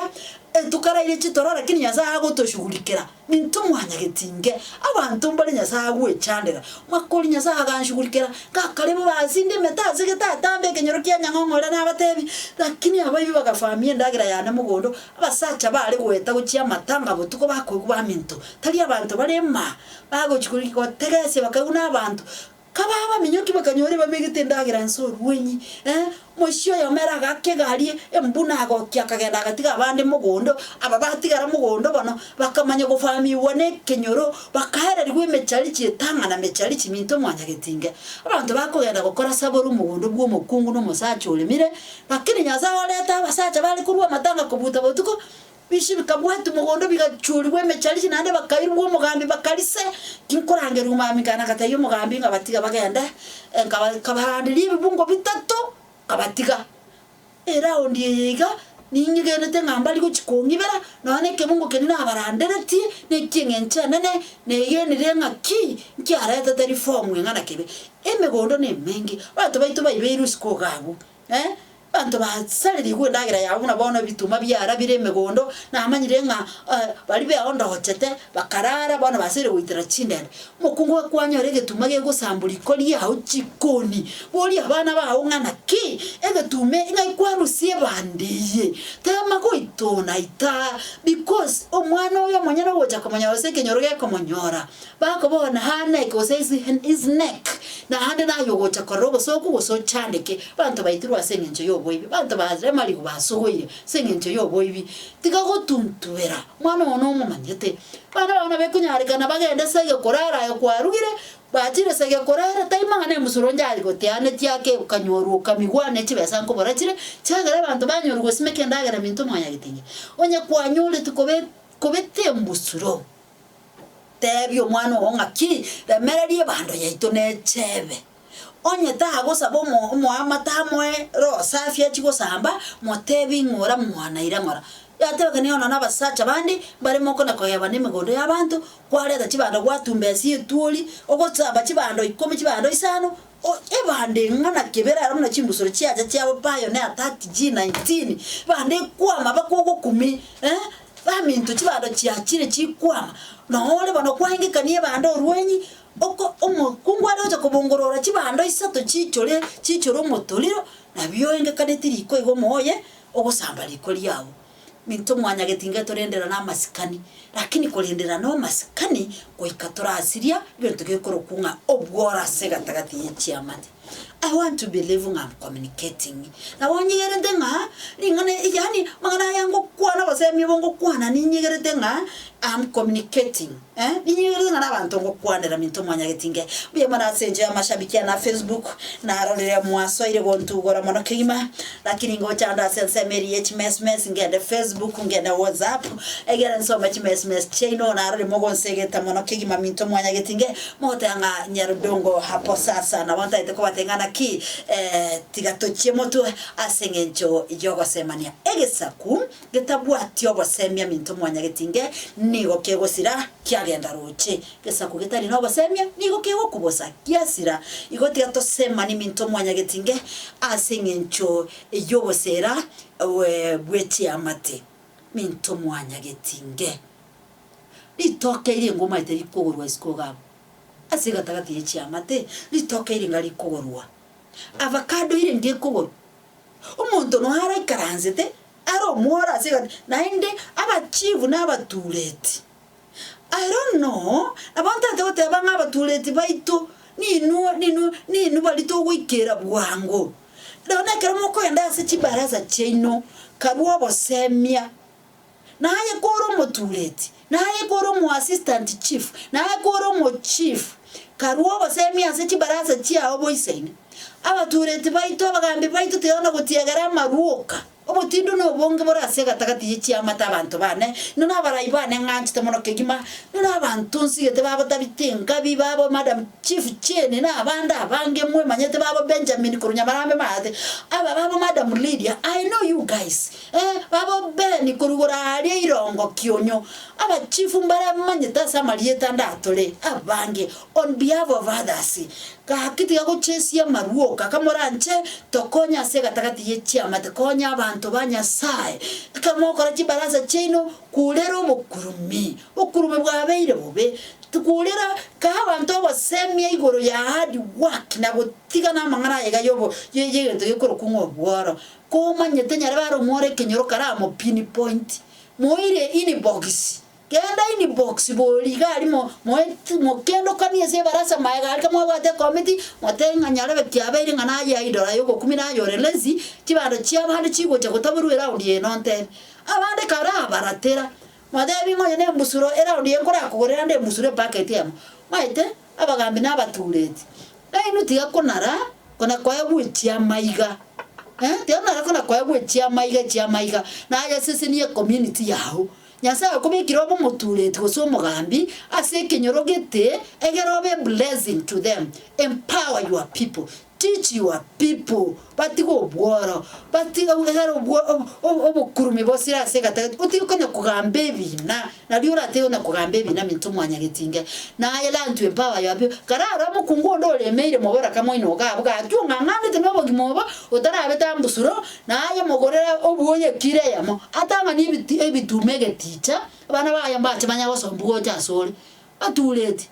Etukaraire chitoro, lakini Nyasaye agotoshughulikera. Nintwe mwanyagetinge, abanto mbare Nyasaye agwechandera. Mwakori Nyasaye aganshughulikera, ngakare bobe ase ndemete ase getatambe ekenyoro kia nyang'ong'ore nabatebi, lakini abaibi bagafamia endagera yane mogondo, abasacha bare goeta gochia amatanga botuko bakoigwa baminto, tari abanto bare maa, bagochi gotegesia bakaigwa nabanto. Kababaminyokia bakanyora ebabegete endagera inse orwenyi, eh, moisia oyomo ere agaaka egari embuna agokia akagenda agatiga abande mogondo, aba batigara mogondo bono, bakamanya gofamigwa nekenyoro, bakaererigwa emecharichi etang'ana mecharichi minto mwanyagetinge. Abanto bakogenda gokora sabora omogondo bwa omokungu na omosacha oremire, lakini Nyasae oreta abasacha bare korwa amatanga kobuta botuko, Bichie bikabwatwa mogondo bigachuorigwa emecharichi naende bakairwa omogambi bakarise. Tinkorangerigwa mambia nkagenda ngatebia omogambi ng'a batiga bagende, nkaba nkabaranderia ebibungo bitato, nkabatiga. Eraundi eye iga, ninyegenete ng'a mbari gochia kong'ibera, nonya na ekebungo keria nabaranderetie, na ekieng'encho enene, negenire ng'a ki, nkiaretete reform eng'ana kebe. Emegondo na emenge, abanto baito baibeirwe isiko iga abwo. Eh, abanto basarerigwe endagera yabo buna bono ebituma biarabire emegondo, namanyire ng'a baria beondochete bakarara bono baseire goitera chindende. Omokungu gakwanyora egetuma gegosambwa riko riao chikoni, boria abana bao ng'a naki egetuma ng'ai kwarusia ebande eye, tema goitona itaa because omwana oyo omonyene ogocha komonyora gose ekenyoro gekomonyora, Bakobona her neck gose his his neck, naende naye ogocha korora obosooku gose ochandeke. Abanto baitirwe ase eng'encho y'oboibi, abanto baremarigwe basogoire ase eng'encho y'oboibi. Tiga gotuntubera, omwana oo nomomanyete. Abana bao nabo ekonyarekana bagende ase egekorara aye kwarugire, bachire ase egekorara taimang'a na emusuro onde gotianetie ake okanyorwa okamigwa ne chibesa nkobora chire, chiagera abanto banyorwa gosimeka endagera minto mwanyagetinge. Onye kwanyoreti kobe kobete embusuro. Teebia omwana oo ng'aki, Remereria ebando yaito nechebe. Onye tagosaba omoamate amoe roho safi achie gosamba, moteebie ing'ora mwana ira ng'ora. Yatebekania onye nabasacha bande mbare mokona koyebana emegondo y'abanto, kwareta chibando gwatumbesia etuori, ogosamba chibando ikomi chibando isano, ebando eng'ana kebere aro buna chimbusuro chiacha chiabo Pioneer 30 G19, ebando ekwama mpaka ogokumia, eh. Baminto chibando chiachire chikwama, nore bono kwaengekania ebando orwenyi, oko omokungu are gocha kobongorora chibando isato chiichore chiichore omotoriro, nabio oengekaneti riko igo omoye ogosamba riko riao. Minto mwanyagetinga torenderane amasikani, lakini korenderana amasikani goika torasiria egento gekorokwa ng'a obworo ase egatagati ye chiamate. I want to believe ng'a I'm communicating. Nabo nyigerete ng'a ring'ana yaani amang'ana aya ngokwana obosemia obo ngokwana ninyigerete ng'a I'm communicating eh, ninyigerete ng'a na abanto ngokwanera minto mwanyageti inge. Mbuya mono ase enchera y'amashabiki ane a Facebook, narorire mwasoire gontugora mono kegima, lakini ngocha ande ase ensemo eria ye chimesmes, ngende Facebook, ngende WhatsApp, egere nsome chimesmes chiaino, narorire mogonsegeta mono kegima minto mwanyageti inge. Mogoteba ng'a Nyarudongo hapo sasa nabo ntagete kobatebia ng'a naki, tiga tochie motwe ase engencho y'ogosemania. Egesaku getabwati obosemia minto mwanyagetinge nigo kegosira kiagenda roche. Egesaku getari nobosemia nigo kegokubosa giasira. Igo tiga tosemanie minto mwanyagetinge ase engencho y'ogosera bwe chiamate. Minto mwanyagetinge. Ritoke ringa omaete rikogorwa isiko iga abwo, ase egatagati ye chiamate, ritoke ringa rikogorwa, avocado erenge ekogorwa, omonto noyo araikaransete are omworo ase egati, naende abachifu na abatureti. I don't know, nabo ntagete goteba ng'a abatureti baito ninwe ninwe ninwe baria togoikera bwango. Bono ekero mokogenda ase chibarasa chiaino, karue obosemia. Naye kore omotureti, naye kore omoassistant chief, naye kore omochief, karue obosemia ase chibarasa chiao boisaine. Abatureti baito, abagambi baito tiyona gotiegera amaruoka, obotindo na obonge bore ase egatagati ye chiamate abanto bane, inwe nabarai bane ng'anchete mono kegima, inwe nabanto nsigete babo Tabitha Engabi, babo Madam Chief Jane, na abande abange mwemanyete babo Benjamin korwa Nyamarambe maate, aba babo Madam Lydia, I know you guys. Ee, baba Ben korwa igoro aaria irongo kionyo, abachifu mbare bamanyete ase amarieta ande atore abange on behalf of others. Gaki tiga gochesia amarwoka kamoranche tokonye ase egatagati ye chiamate konya abanto ba Nyasae. Ekero mogokora chibarasa chiaino kurera obokurumi, obokurumi bwabeire bobe, tikurera kae abanto obosemia igoro ya hard work na gotigana amang'ana aye iga yobo yegento gekorokwa ng'a obworo. Komanyete nyarebe are omworo ekenyoro karamo pinpoint moire inbox genda inbox bori iga aria mo moet mokendokanie ase ebarasa maega aria kamwabwate ekomiti motebe ng'a nyarebe kiabeire ng'a naye idol aye ogokumia naye ore lazy chibando chiabande chigocha gotaborwa eround eye nontebe. Abande karabaratera motebi ng'a onye ne embusuro eround eye nkorakogorera nde embusuro epacket eyemo. Maete abagambi na abatureti Nainwe tiga konara kona koegwa echiamaiga, eh, tiga konara kona koegwa echiamaiga echiamaiga, naye sesenia ecommunity yao. Nyasaye okobekire obe omotureti gose omogambi ase ekenyoro gete egere obe eblessing to them. Empower your people, teach your people batige obworo, batige egere obwo obokurumi bosire ase egatagati, otige konya kogamba ebina. Nario oratige konya kogamba ebina minto mwanyagetinge, naye learn to empower your people. Kararore omokungu onde oremeire moboraka moino iga abwo gaki ong'ang'anete nobogima obo, otarabete ambusuro, naye mogorere obuoyo ekiro eyemo, atang'ani ebiti ebituma egeticha, abana baye mbache banya gosombu gocha asore. Batureti,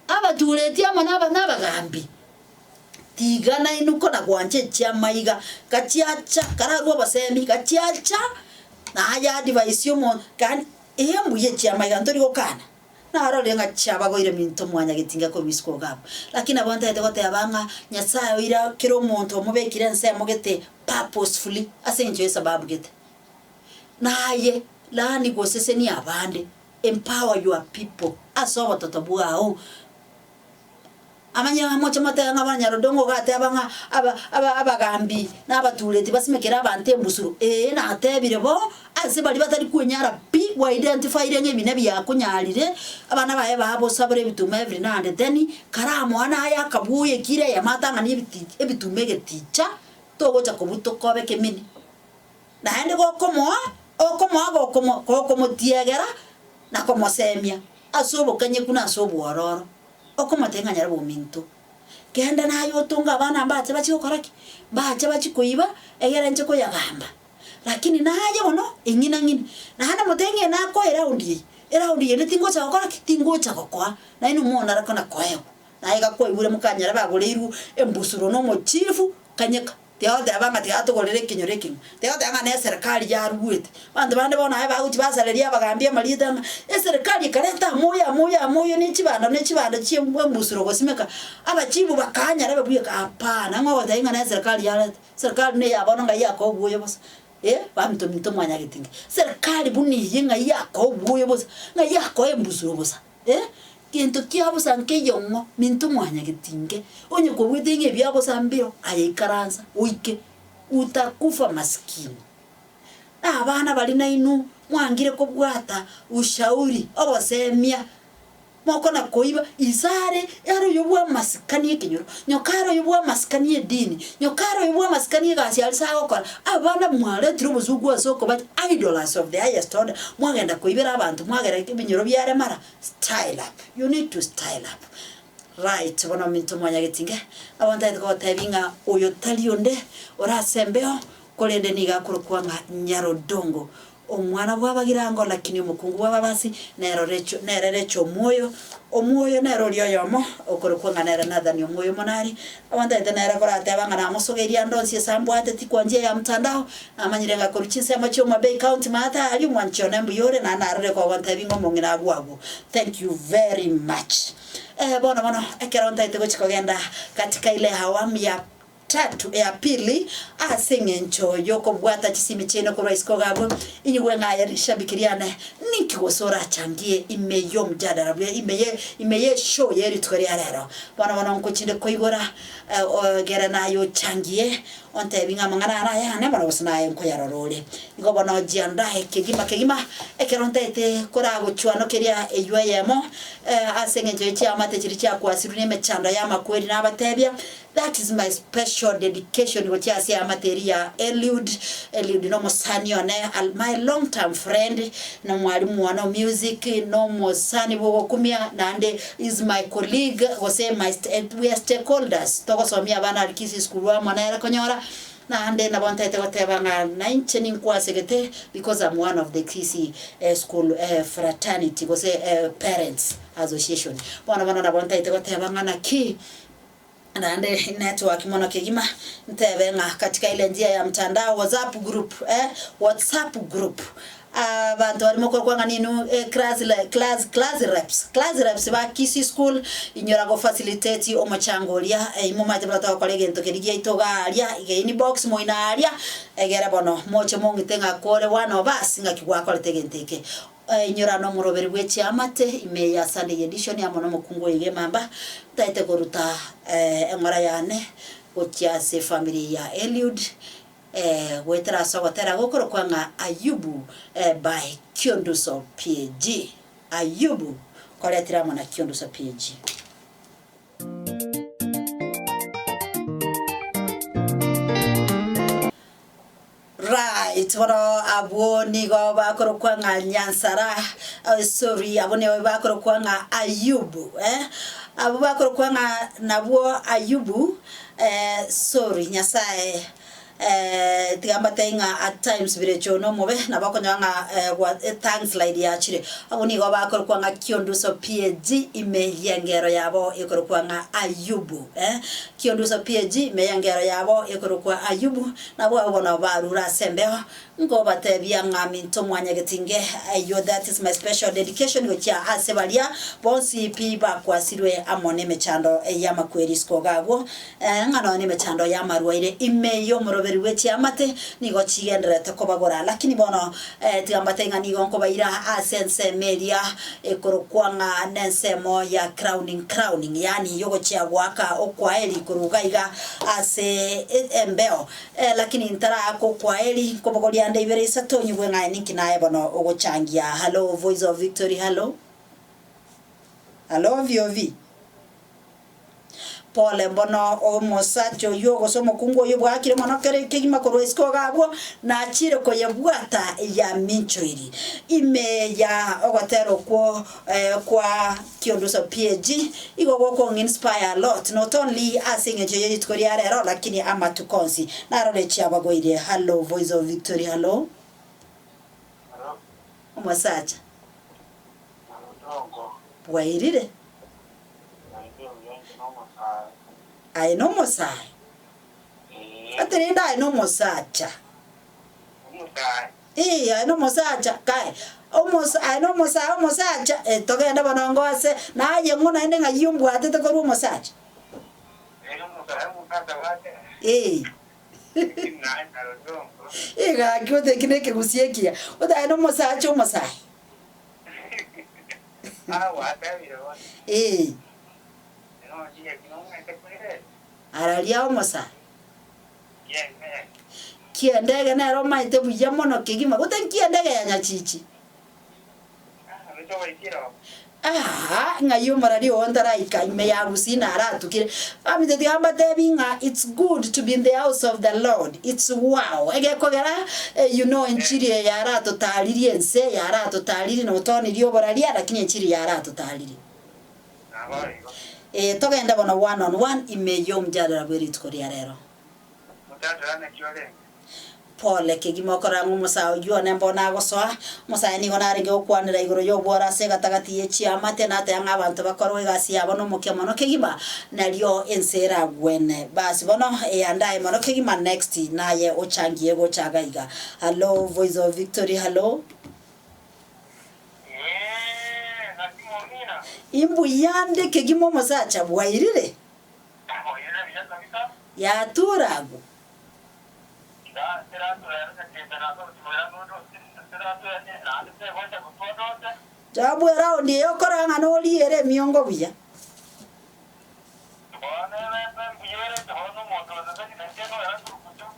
abatureti amo naba nabagambi, tiga nainwe kona gwancha echiamaiga, gachiacha kararue obosemi, gachiacha naye advise omonto, yaani Ee mbuya echiamaiga ntori gokana, narorire ng'a chiabagoire minto mwanyagetinga korwa isiko iga abwo. Lakini nabo ntagete goteba ng'a Nyasaye oira kera omonto omobekire ensemo gete purposefully ase eng'encho y'esababu gete. Naye learn gosesenia abande, empower your people ase obototo bwao. Amanyire ng'a moche motebe ng'a abanyarodongo ogateba ng'a aba aba abagambi na abatureti basimekere abanto embusuro. Ee, natebire bo, ase baria batari kwenyara pi, gwa-identifyire ng'a ebi nebiakonyarire, abana baye babosabora ebituma every now and then, karamoa naye akabuya ekiro eyemo atang'ani ebiti ebituma egeticha, togocha kobutoka obe kemini. Naende gokomoa, okomoa gokomo gokomotiegera na komosemia ase obokanyeku na ase obwororo. Okomotebia ng'a nyarebe ominto, genda naye otonge abana mbache bachie gokora ki? Mbache bachie koiba, egere inche koyagamba. Lakini naye bono eng'ina ng'ina, naende motebie ng'a nakoe eround eye, eround eye ende tingocha gokora ki? Tingocha gokoa. Naende omwana arakona koegwa. Naye iga kwaigure mokanyarebe agoreirwe embusuro na omochifu, kanyeka. Tiga goteba ng'a tiga atogorere ekenyoro ekeng'u, tiga goteba ng'a neserekari yaruete. Abanto bande bono aye bagochia basareria abagaambi amarieta ng'a eserekari ekareta amoyo amoyo amoyo ne chibando ne chibando chie embusuro gosimeka, abachibu bakanyara babuya hapana, ng'a ogotebia ng'a neserekari yareta, eserekari neya bono ng'ai yakoa obuya bosa eh, baminto minto mwanyagete inki? Eserekari buna eye ng'ai yakoa obuya bosa, ng'ai yakoa embusuro bosa eh, gento kia bosa nkeiyo ng'o minto mwanyagete inke, onye kobwete ng'a ebia bosa mbiro, aye ikaransa oike, utakufa masikini. Na abana baria nainwe mwangire kobwata ushauri, obosemia, mokona koiba, ise are are oyo bw'amasikani ekenyoro, nyoka are oyo bw'amasikani edini, nyoka are oyo bw'amasikani egasi aria ase agokora, abana mwaretire obosuku ase okoba idlers of the highest order, mwagenda koibera abanto mwagera ebinyoro biaremara, style up, you need to style up. Right, bono ominto mwanyagetinge, nabo ntagete kogotebia ng'a oyo tari onde ore ase embeo, Korende nigo akorokwa ng'a Nyarodongo, omwana bw'Abagirango, lakini omokungu bw'Ababasi nere Recho, nere Recho Omwoyo. Omwoyo nere oria oyomo okorokwa ng'a nere Nathani Omwoyo Omonari. Abanto nere korateba ng'a namosogeirie ande onsi ase ambwate tikwa njia ya mtandao, namanyire ng'a korwa chinsemo chia Homa Bay County maate aria omwanchi one mbuya ore naende narore kogontebia ng'a omong'ina agwo agwo. Thank you very much. Eh, bono bono ekero ntaete gochia kogenda katika ile awamu ya Tatu, ya pili, ase engencho y'okobwata chisimi chiaino korwa isiko iga abwo, inyigwe ng'a aye rishabiki riane, ninki gose orachangie ime y'omjadala buya, ime ye ime y'eshow ye rituko ria rero. Bono bono nkochinde koigora egere naye ochangie, ontebi ng'a amang'ana aya nayane bono gose naye nkoyarora ore. Igo bono jiandae kegima kegima, ekero ntaete koragochwanokeria eywo eyemo, ase engencho ye chiamate chiria chiakwasirwe na emechando y'amakweri nabatebia, That is my special dedication gochia ase eamate eria ya Eliud. Eliud nomosani one, my long term friend, nomwalimu one o music, nomosani bwogokumia, naende is my colleague gose my we are stakeholders, togosomia abana aria Kisii school amo nere konyora, naende nabo ntaete goteba ng'a nainche ninkwasegete because I'm one of the Kisii school fraternity gose parents association. Bono bono nabo ntaete goteba ng'a naki. Naende network mono kegima, ntebe ng'a katika ile njia ya mtandao WhatsApp group eh, WhatsApp group abanto baria mokorokwa ng'a ninu eh, class le class class reps class reps ba Kisii school inyora go facilitate omochango oria eh, momanyete buna togokora egento keria giaito iga aria iga inbox moino aria egere bono moche mong'ite ng'a kore one of us ng'aki gwakorete egento eke. Inyora nomoroberi bwe chiamate ime ya Sunday Edition amo nomokungu oyo Gemamba, ntaete koruta eng'ora yane gochia ase efamiri ya Eliud goetera ase ogotera gokorokwa ng'a Ayubu by Kionduso PG. Ayubu koretire amo na Kionduso PG. Right, bono abwo nigo bakorokwa ng'a Nyansara, oh, sorry, abwo nigo bakorokwa ng'a Ayubu, eh, abwo bakorokwa ng'a nabwo Ayubu, eh, sorry, Nyasaye eh, tiga mbatebie ng'a at times birecho nomobe, nabo okonyora ng'a eh, gwa etongue slide yachire. Abwo nigo bakorokwa ng'a Kionduso PAG ime y'engero yabo ekorokwa ng'a Ayubu, eh, Kionduso PAG ime y'engero yabo ekorokwa Ayubu, Nabwo abwo bono barure ase embeo, nkobatebia ng'a minto mwanyagetinge, eyio that is my special dedication gochia ase baria bonsi pi bakwasirwe amo nemechando y'amakweri isiko iga agwo, ng'a nonya nemechando y'amarwaire ime y'omoroberi bwe chiamate nigo chigendererete kobagora. Lakini bono tiga mbatebie ng'a nigo nkobaira ase ensemo eria ekorokwa ng'a nensemo ya crowning crowning, yaani yogochia goaka okwaeri korwa iga iga ase embeo, lakini ntaraaka okwaeri, nkobogoria ande ibere isato nyigwe ng'a ninki naye bono ogochangia. Hallo Voice of Victory, hallo. Hallo VOV. Pole mbono omosacha oyio gose omokungu oyio bwakire mono kere kegima korwa isiko iga abwo, nachire koyebwata yaminchoiri. Ime ya ogotera okwo kwa Kionduso PAG igo gokong inspire a lot not only ase eng'encho ye rituko ria rero lakini amatuko onsi. Narore chiabagoirie. Hallo Voice of Victory hallo. Hallo. Omosacha. Nyarodongo. Bwairire. Naende oyo inche nomosae. Aye nomosae? Ee. Ati rende aye nomosacha. Ee, aye nomosacha, kae, omosa aye nomosae omosacha, eh, togende bono ngose, naye ng'o naende ng'ai ombwatete korwa omosacha? Ee. Egaki oteki na ekegusii ekiya, ote aye nomosacha omosae. Ee. Araria omosae. Kiendege nere omaete buya mono kegima, gose nkiendege ya nyachichi? Aa, ng'ai omorari oo ntaraika ime ya gusii naratukire. Bamito tiga mbatebi ng'a it's good to be in the house of the Lord, it's wow. Egekogera you know enchiri eye yaratotaririe ense, yaratotaririe notonirie oboraria lakini enchiri yaratotaririe. Ee, togende bono one on one ime y'omjadala bwe rituko ria rero. Pole kegima okorora ng'a omosae oyio one mbono agosoa. Omosae nigo narenge gokwanera igoro y'obworo ase egatagati ye chiamate, nateba ng'a abanto bakorwe egasi yabo nomokia mono kegima, nario ense eragwene. Basi bono eandae mono kegima next naye ochangie gocha iga iga. Hallo voice of victory hallo. Ee, naki momina? Imbuya nde kegima omosacha bwairire. Oirire buya kabisa. Yatura agwo. Iga teratura ere gachete na ase obochimoira nodoche, teratura naende tegocha gotwa odoche. Job eraundi eye okorora ng'a noriere emiongo buya. Bono ebe mbuya ere bono omonto oseseni na inche noera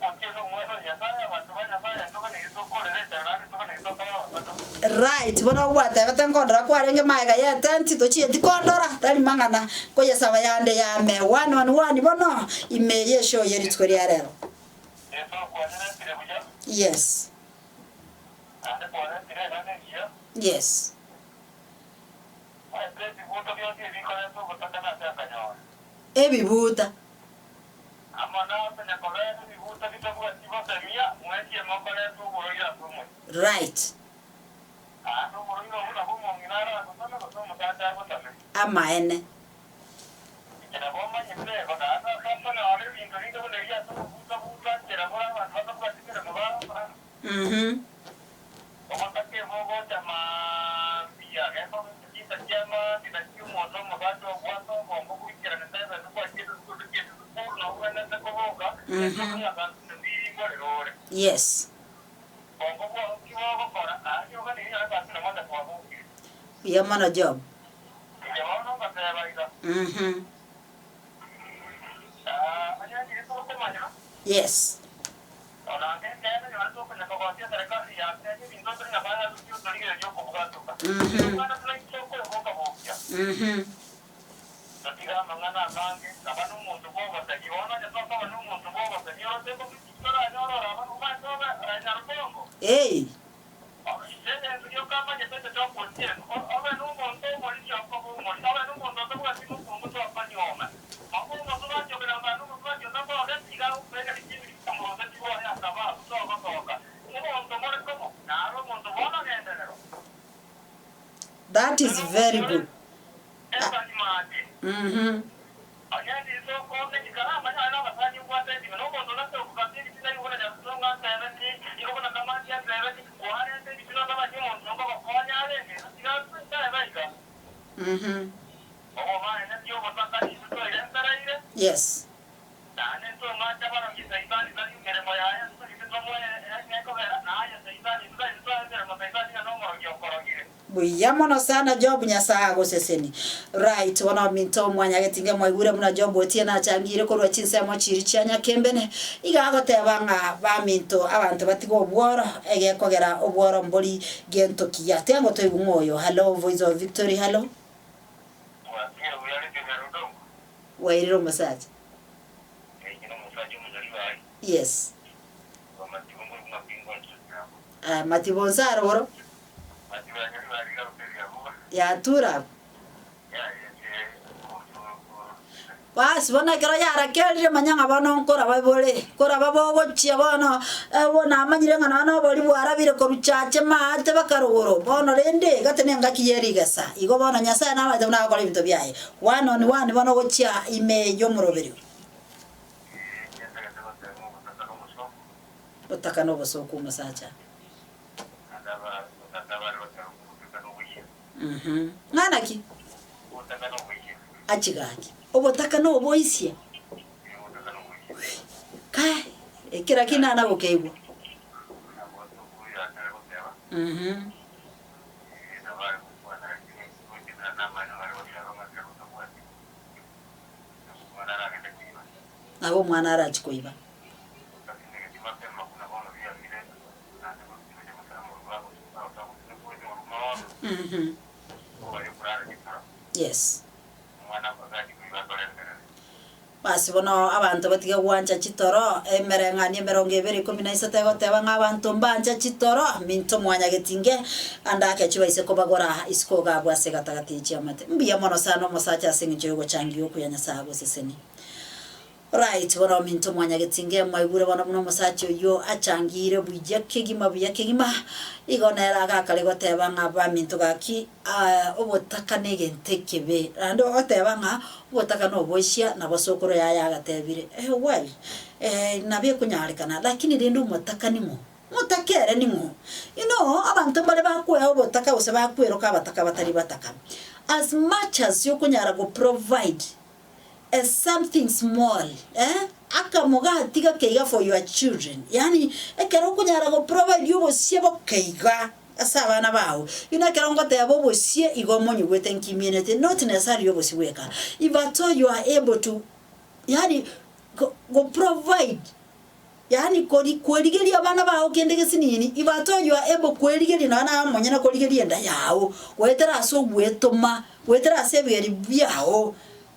gochia nomwana o Nyasae, abanto ba Nyasae ntoganeirie tokorera enchara naende ntoganeirie tokore abasacha. Right, bono gwatebete nkondora kwarenge magega y'etenti, tochieti kondora, tari mang'ana, koyesaba yande yame one on one bono, ime y'eshow ye rituko ria rero. Yeso kwanyeretire buya. Yes. Naende kwarentire eng'ana engiya. Yes. Ase ebibuto bionsi ebikoreta ogotakana ase akanyora. Ebibuta. Amo nase nyakobera ebibuta bitabwati gosemia, mwetie mokoreta oborwaire ase omochie. Right. Naende oborwaire obwo nabwo omong'ina aragotame gose omosacha agotame. Amaene. Inche nabo omanyete igo, naende ase okonyora ebinto binde buna ebi ase ogobuta-buta nchera bore abanto batabwati meremo bagokora. Mhm. Ogotaka ebogocha mambia, gekoba chinsa chia maambia naki omonto omosacha obwate obongo goikeranete ebene gwachiete sukuru tochieti sukuru na obwenerete koboka, ase ng'a ringorero ore. Yes. Bongo bwao ki bogokora, naende oganeire nyasae ase na mwancha kwabokire. Buya mono Job. Inche bono ngateba iga, Mhm. Ah, onye ndiri tokomanya, Yes. Onange ekeene nyore tokonya kogosia eserekari ya Kenya ebinto ntore Nyasae atutie otorigereria okobwatoka. Omwana buna intwe okoboka bokia. Totige amang'ana amange, kaba nomonto bw'ogosemia. Bono onye tokoba nomonto bw'ogosemia oroche komiti toranyore oraba omanyete obe nyarutongo. Inche egento gioka manyete inche tokotiena, obe nomonto omoriri okoba omoriri, obe nomonto otabwati mokungu tokonyuoma. Obe omosubati okoreng'ana nomosubati otabooreti, iga agokobeka richibi rikomorosa chibore akaba abwo togosoka. Omonto more komo, naro omonto bw'amagenderero. That is very good. Esani maate. Onye ndise okomenyeka namanye aye nabasani obwate endimi, na omonto onde okobata ebitina igo buna Nyarutongo antebeti, igo buna Kamati antebeti, kwarenta ebitina otamanyeti omonto onde ogokonya arenge, tiga ntebe iga. Obomaene ti obotaka intwe twairentereire. Yes. Naende ntong'ache abarogi Saitani tari emeremo yaye, intwe intwe tomoe ekobera, na aye Saitani, intwe tari twae emeremo Saitani ng'a nomorogi okorogire. Buya mono sana Job Nyasae agoseseni. Right bono ominto mwanyagetinge mwaigure buna Job Otieno achangire korwa chinsemo chiri chia Nyakembene iga agoteba ng'a baminto abanto batige obworo egekogera obworo mbori gento kiya tiga ngotoigwe ng'o oyo hallo voice of victory hallo. Bwakire buya rende Nyarudongo. Wairire omosacha. Inche nomosacha omonyaribari. Yes. Korwa matibo ngorwa mapingo nchire. Aya matibo onsi aroro. Yatura abwo. Basi bono ekero yarakerire manya ng'a bono nkoraba bore, nkoraba bogochia bono bono namanyire ng'a nonya na obori bwarabire korwa chache maate baka rogoro, bono rende gati na engaki ye rigesa. Igo bono Nyasaye namanyete buna agokora ebinto biaye. One on one bono gochia ime y'omoroberio. Otaka na obosooku omosacha. Mhm. Ng'a naki? Achi gaki. Obotaka na oboisia. Kai, ekera ki nana gokeigwa? Mhm. Nabo omwana arachi koiba. Mhm. Yes. Basi bono abanto batige gwancha chitoro, emereng'anio emerongo ebere ikomi na isato egoteba ng'a abanto mbancha chitoro, minto mwanyagetinge, ande ake chibaise kobagora isiko iga abwo ase egatagati ye chiamate. Mbuya mono sana omosacha ase eng'encho y'ogochangia okuya Nyasae agosesenie. Right, bono ominto mwanyagetinge mwaigure bono buna omosacha oyio achangire buya kegima buya kegima, igo nere agakare goteba ng'a baminto gaki obotaka negento ekebe. Naende ogoteba ng'a obotaka noboisia nabo sokoro yaye agatebire eh well nabo ekonyarekana lakini rende omotaka ning'o? Omotaka ere ning'o? You know abanto mbare bakwea obotaka gose bakweroka abataka batari bataka. As much as okonyara go provide a something small eh, akamogati gake iga for your children, yaani ekero okonyara go provide obosie boke iga ase abana bao, you know ekero ngoteba obosie igo omonyigwete nkimienete not necessarily obosie bweka, if at all you are able to yaani go go provide Yaani kori kwerigeria abana bao kende gesinini, if at all you are able kwerigeria nonya naye omonyene korigeria enda yao, goetera ase ogwetoma, goetera ase ebigeri biao,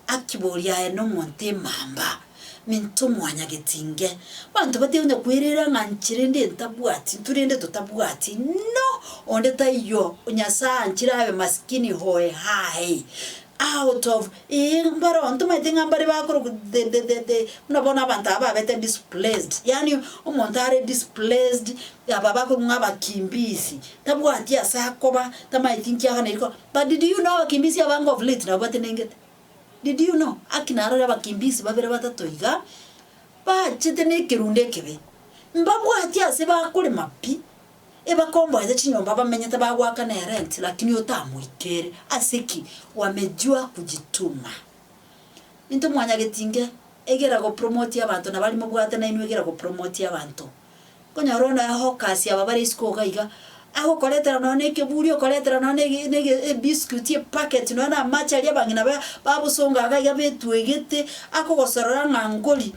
akiboria aye nomonto emamba, minto mwanyagetinge. Abanto batige onye kwerera ng'a inche rende ntabwati, intwe rende totabwati, no! Onde taiyo, Nyasaye anchire abe masikini hoe hae. Out of ee mbaro ntomaete ng'a mbare bakorokwa the the the the buna bono abanto aba babete displaced yaani omonto are displaced aba bakorokwa ng'a abakimbizi tabwati ase akoba tamaeti nki aganeiri koba but did you know abakimbizi abange of late nabo batenengete? Did you know? Aki narore abakimbizi babere batato iga, bachete na ekerundo ekebe, mbabwati ase bakorema pi. Ebakomboete chinyomba bamenyete bagoakana erent lakini otamoikere ase ki? Wamejua kujituma. Intwe mwanyagetinge egera go promote abanto na baria mobwate nainwe egera go promote abanto. Okonyora one hawkers aba bare isiko iga iga agokoretera nonya na ekeburi okoretera nonya na ege ebiscuit epacket nonya na amache aria abang'ina ba babosonga iga iga betwegete akogosorora ng'a nkori.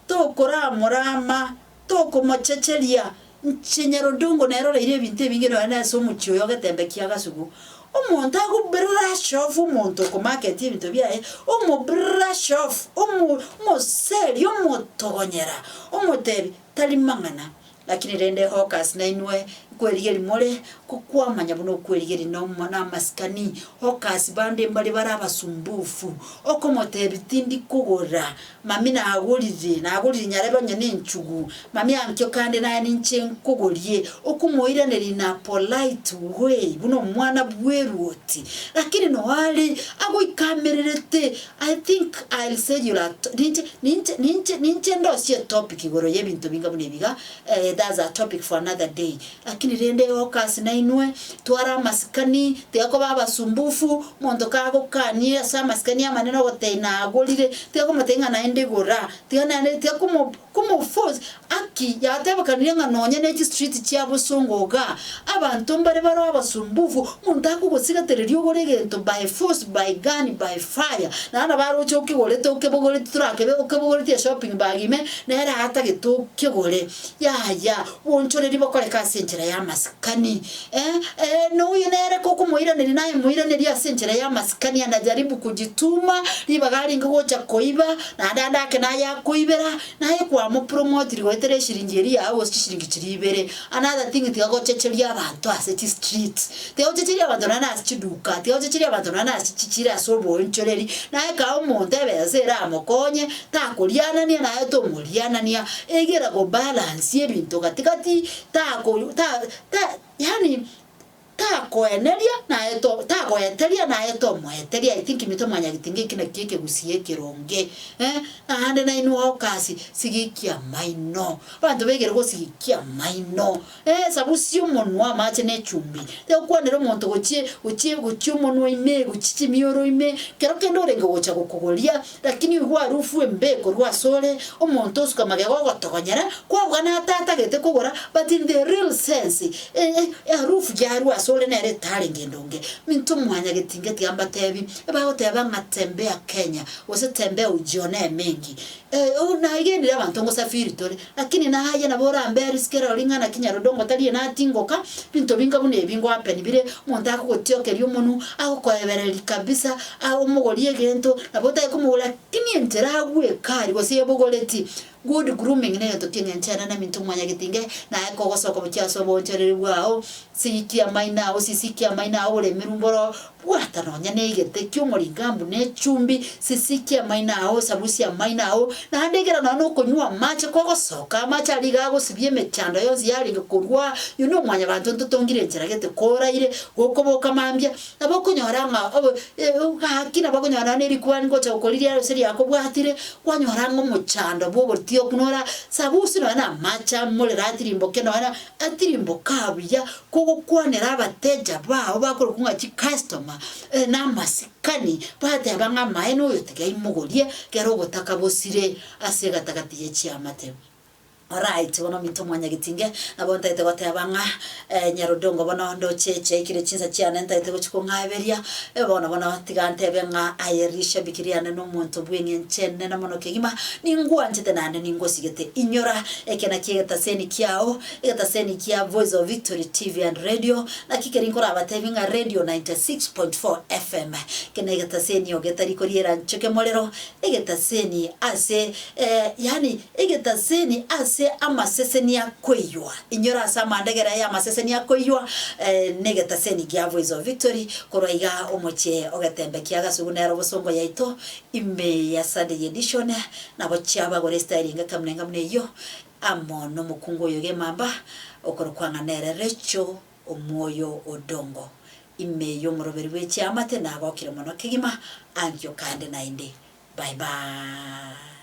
Tokoramorama, tokomochecheria, inche Nyarodongo neroreire ebinto ebinge nonya nase omochie oyo ogetembe kia gasugu. Omonto ago brush off omonto okomarket ebinto biaye, omo brush off, omo omoseri, omotogonyera, omotebi tari mang'ana. Lakini rende Hawkers nainwe nkwerigeria more, ko kwamanya buna okwerigeria nomo namasikani. Hawkers bande mbare bare abasumbufu, okomotebia tindi kogora, mami nagorire, nagorire nyarebe onye nenchugu, mami ankio kande naye ninche nkogorie, okomoiraneria in a polite way buna omwana bweruoti. Lakini noare agoikamererete I think I'll say you are ninche ninche ninche ninche ndosie etopic igoro y'ebinto binga buna ebi iga eh, that's a topic for another day. Lakini rende okasi nainwe, tware amasikani, tiga koba abasumbufu, omonto kagokanie ase amasikani amanene ogotebia nagorire, tiga komotebia ng'a naende gora, tiga naende tiga komo komoforce, aki yatebekanire ng'a nonye ne chistreet chia bosongo igaa, abanto mbare bare abasumbufu, omonto akogosigatereria ogore egento by force, by gun, by fire, naende nabo aroche okegorete okebogoretie torakebe okebogoretie eshopping bag ime, nere atagete okegore, yaya, bonchoreria bokoreka ase enchera y'amasikani eh, eh, noyo nere kokomoiraneria naye moiranerie ase enchera y'amasikani anajaribu kujituma, ribaga arenge gocha koiba, naende ande ake naye akoibera, naye kwamopromotiri goetera eshiringi eria yago gose chishiringi chiria ibere. Another thing tiga gochecheria abanto ase chistreet, tiga gochecheria abanto naende ase chiduka, tiga gochecheria abanto naende ase chichiro ase oboonchoreri, naye kaa omonto ebesa eramokonye, takorianania naye tomorianania, egera go balance ebinto gati gati, tako ta ta yaani ta. Takoeneria naye to tagoeteria naye tomoeteria I think minto mwanyagetinga eki nakio ekegusii ekeronge eh, naende nainwe okasi sigikia amaino, abanto begere gosigikia amaino eh, sabusia omonwa amache na echumbi, togokwanera omonto gochie gochie gochia omonwa ime gochia chimioro ime, kero kende orenge gocha gokogoria Lakini oigwe harufu embe ekorwa asore, omonto osuka magega ogotogonyera, kwabua natatagete kogora, but in the real sense, harufu yarwa asore nere etarenge endonge. Minto mwanyagetinga tiga mbatebi, ebagoteba ng'a tembea Kenya, gose tembea ujionee emengi. Naigenire abanto ngosafiri tore, lakini naye nabo orambe risk eroro ring'ana naki nyarodongo tari enatingoka, binto binga buna ebi ngohappen bire, omonto akogotiokeria omonwe, agokoebereria kabisa, omogorie egento, nabo otari komogora lakini enchera agweka aria gose ebogoreti, good grooming negento ki'eng'encho enene minto mwanyagetinge, naye kogosoka gochia ase oboonchoreria bwao, sikia amaino ao, sisikia amaino ao oboremeru mboro, Bwata nonya negete ki'omoringambu na echumbi, sisikia amaino ao, sabusia amaino ao, naende ekero nonya nokonywa amache kogosoka, amache aria iga agosibia emechando yonsi yarenge korwa inwe mwanyabanto ntotongire enchera gete koraire, gokoboka mambia, nabo okonyora ng'a obo gaki nabo okonyora nonya ne rikuani ngocha gokoriria gose riakobwatire, kwanyora ng'a omochando bwa obortioku nora sabusia nonya na amache amorero atirimboke nonya na Atirimboka buya kogokwanera abateja bao bakorokwa ng'a chicustomer namasikani, bateba ng'a amaene oyo tiga aimogorie kera obotaka bosire ase egatagati ye chiamate. Alright, bono ominto mwanyagetinge, nabo ntagete goteba ng'a Nyarodongo bono ndoche chiaikire chinsa chiane ntagete gochia kong'aeberia, bono bono tiga ntebe ng'a aye rishabiki riane nomonto bw'eng'encho enene mono kegima, ningwanchete naende ningosigete. Inyora, Eke nakio egetaseni kiao, egetaseni kia Voice of Victory TV and Radio, naki keria nkorabatebie ng'a Radio 96.4 FM. Eke negetaseni ogetari koriera nchoke morero, egetaseni ase eh, yaani egetaseni ase amaseseni akoiywa. Inyora ase amandegere aya amaseseni akoiywa eh, negetaseni kia Voice of Victory, korwa iga omochie ogetembe kia Gasugu nero obosongo yaito, ime ya Sunday edition, Nabo chiabagora esitayiri enga kamuna enga buna eyio, amo nomokungu oyo gemamba, okorokwa ng'a nere Rachel omwoyo odongo. Ime y'omoroberi bwe chiamate nagokire mono kegima, ankio kande naende. Bye bye.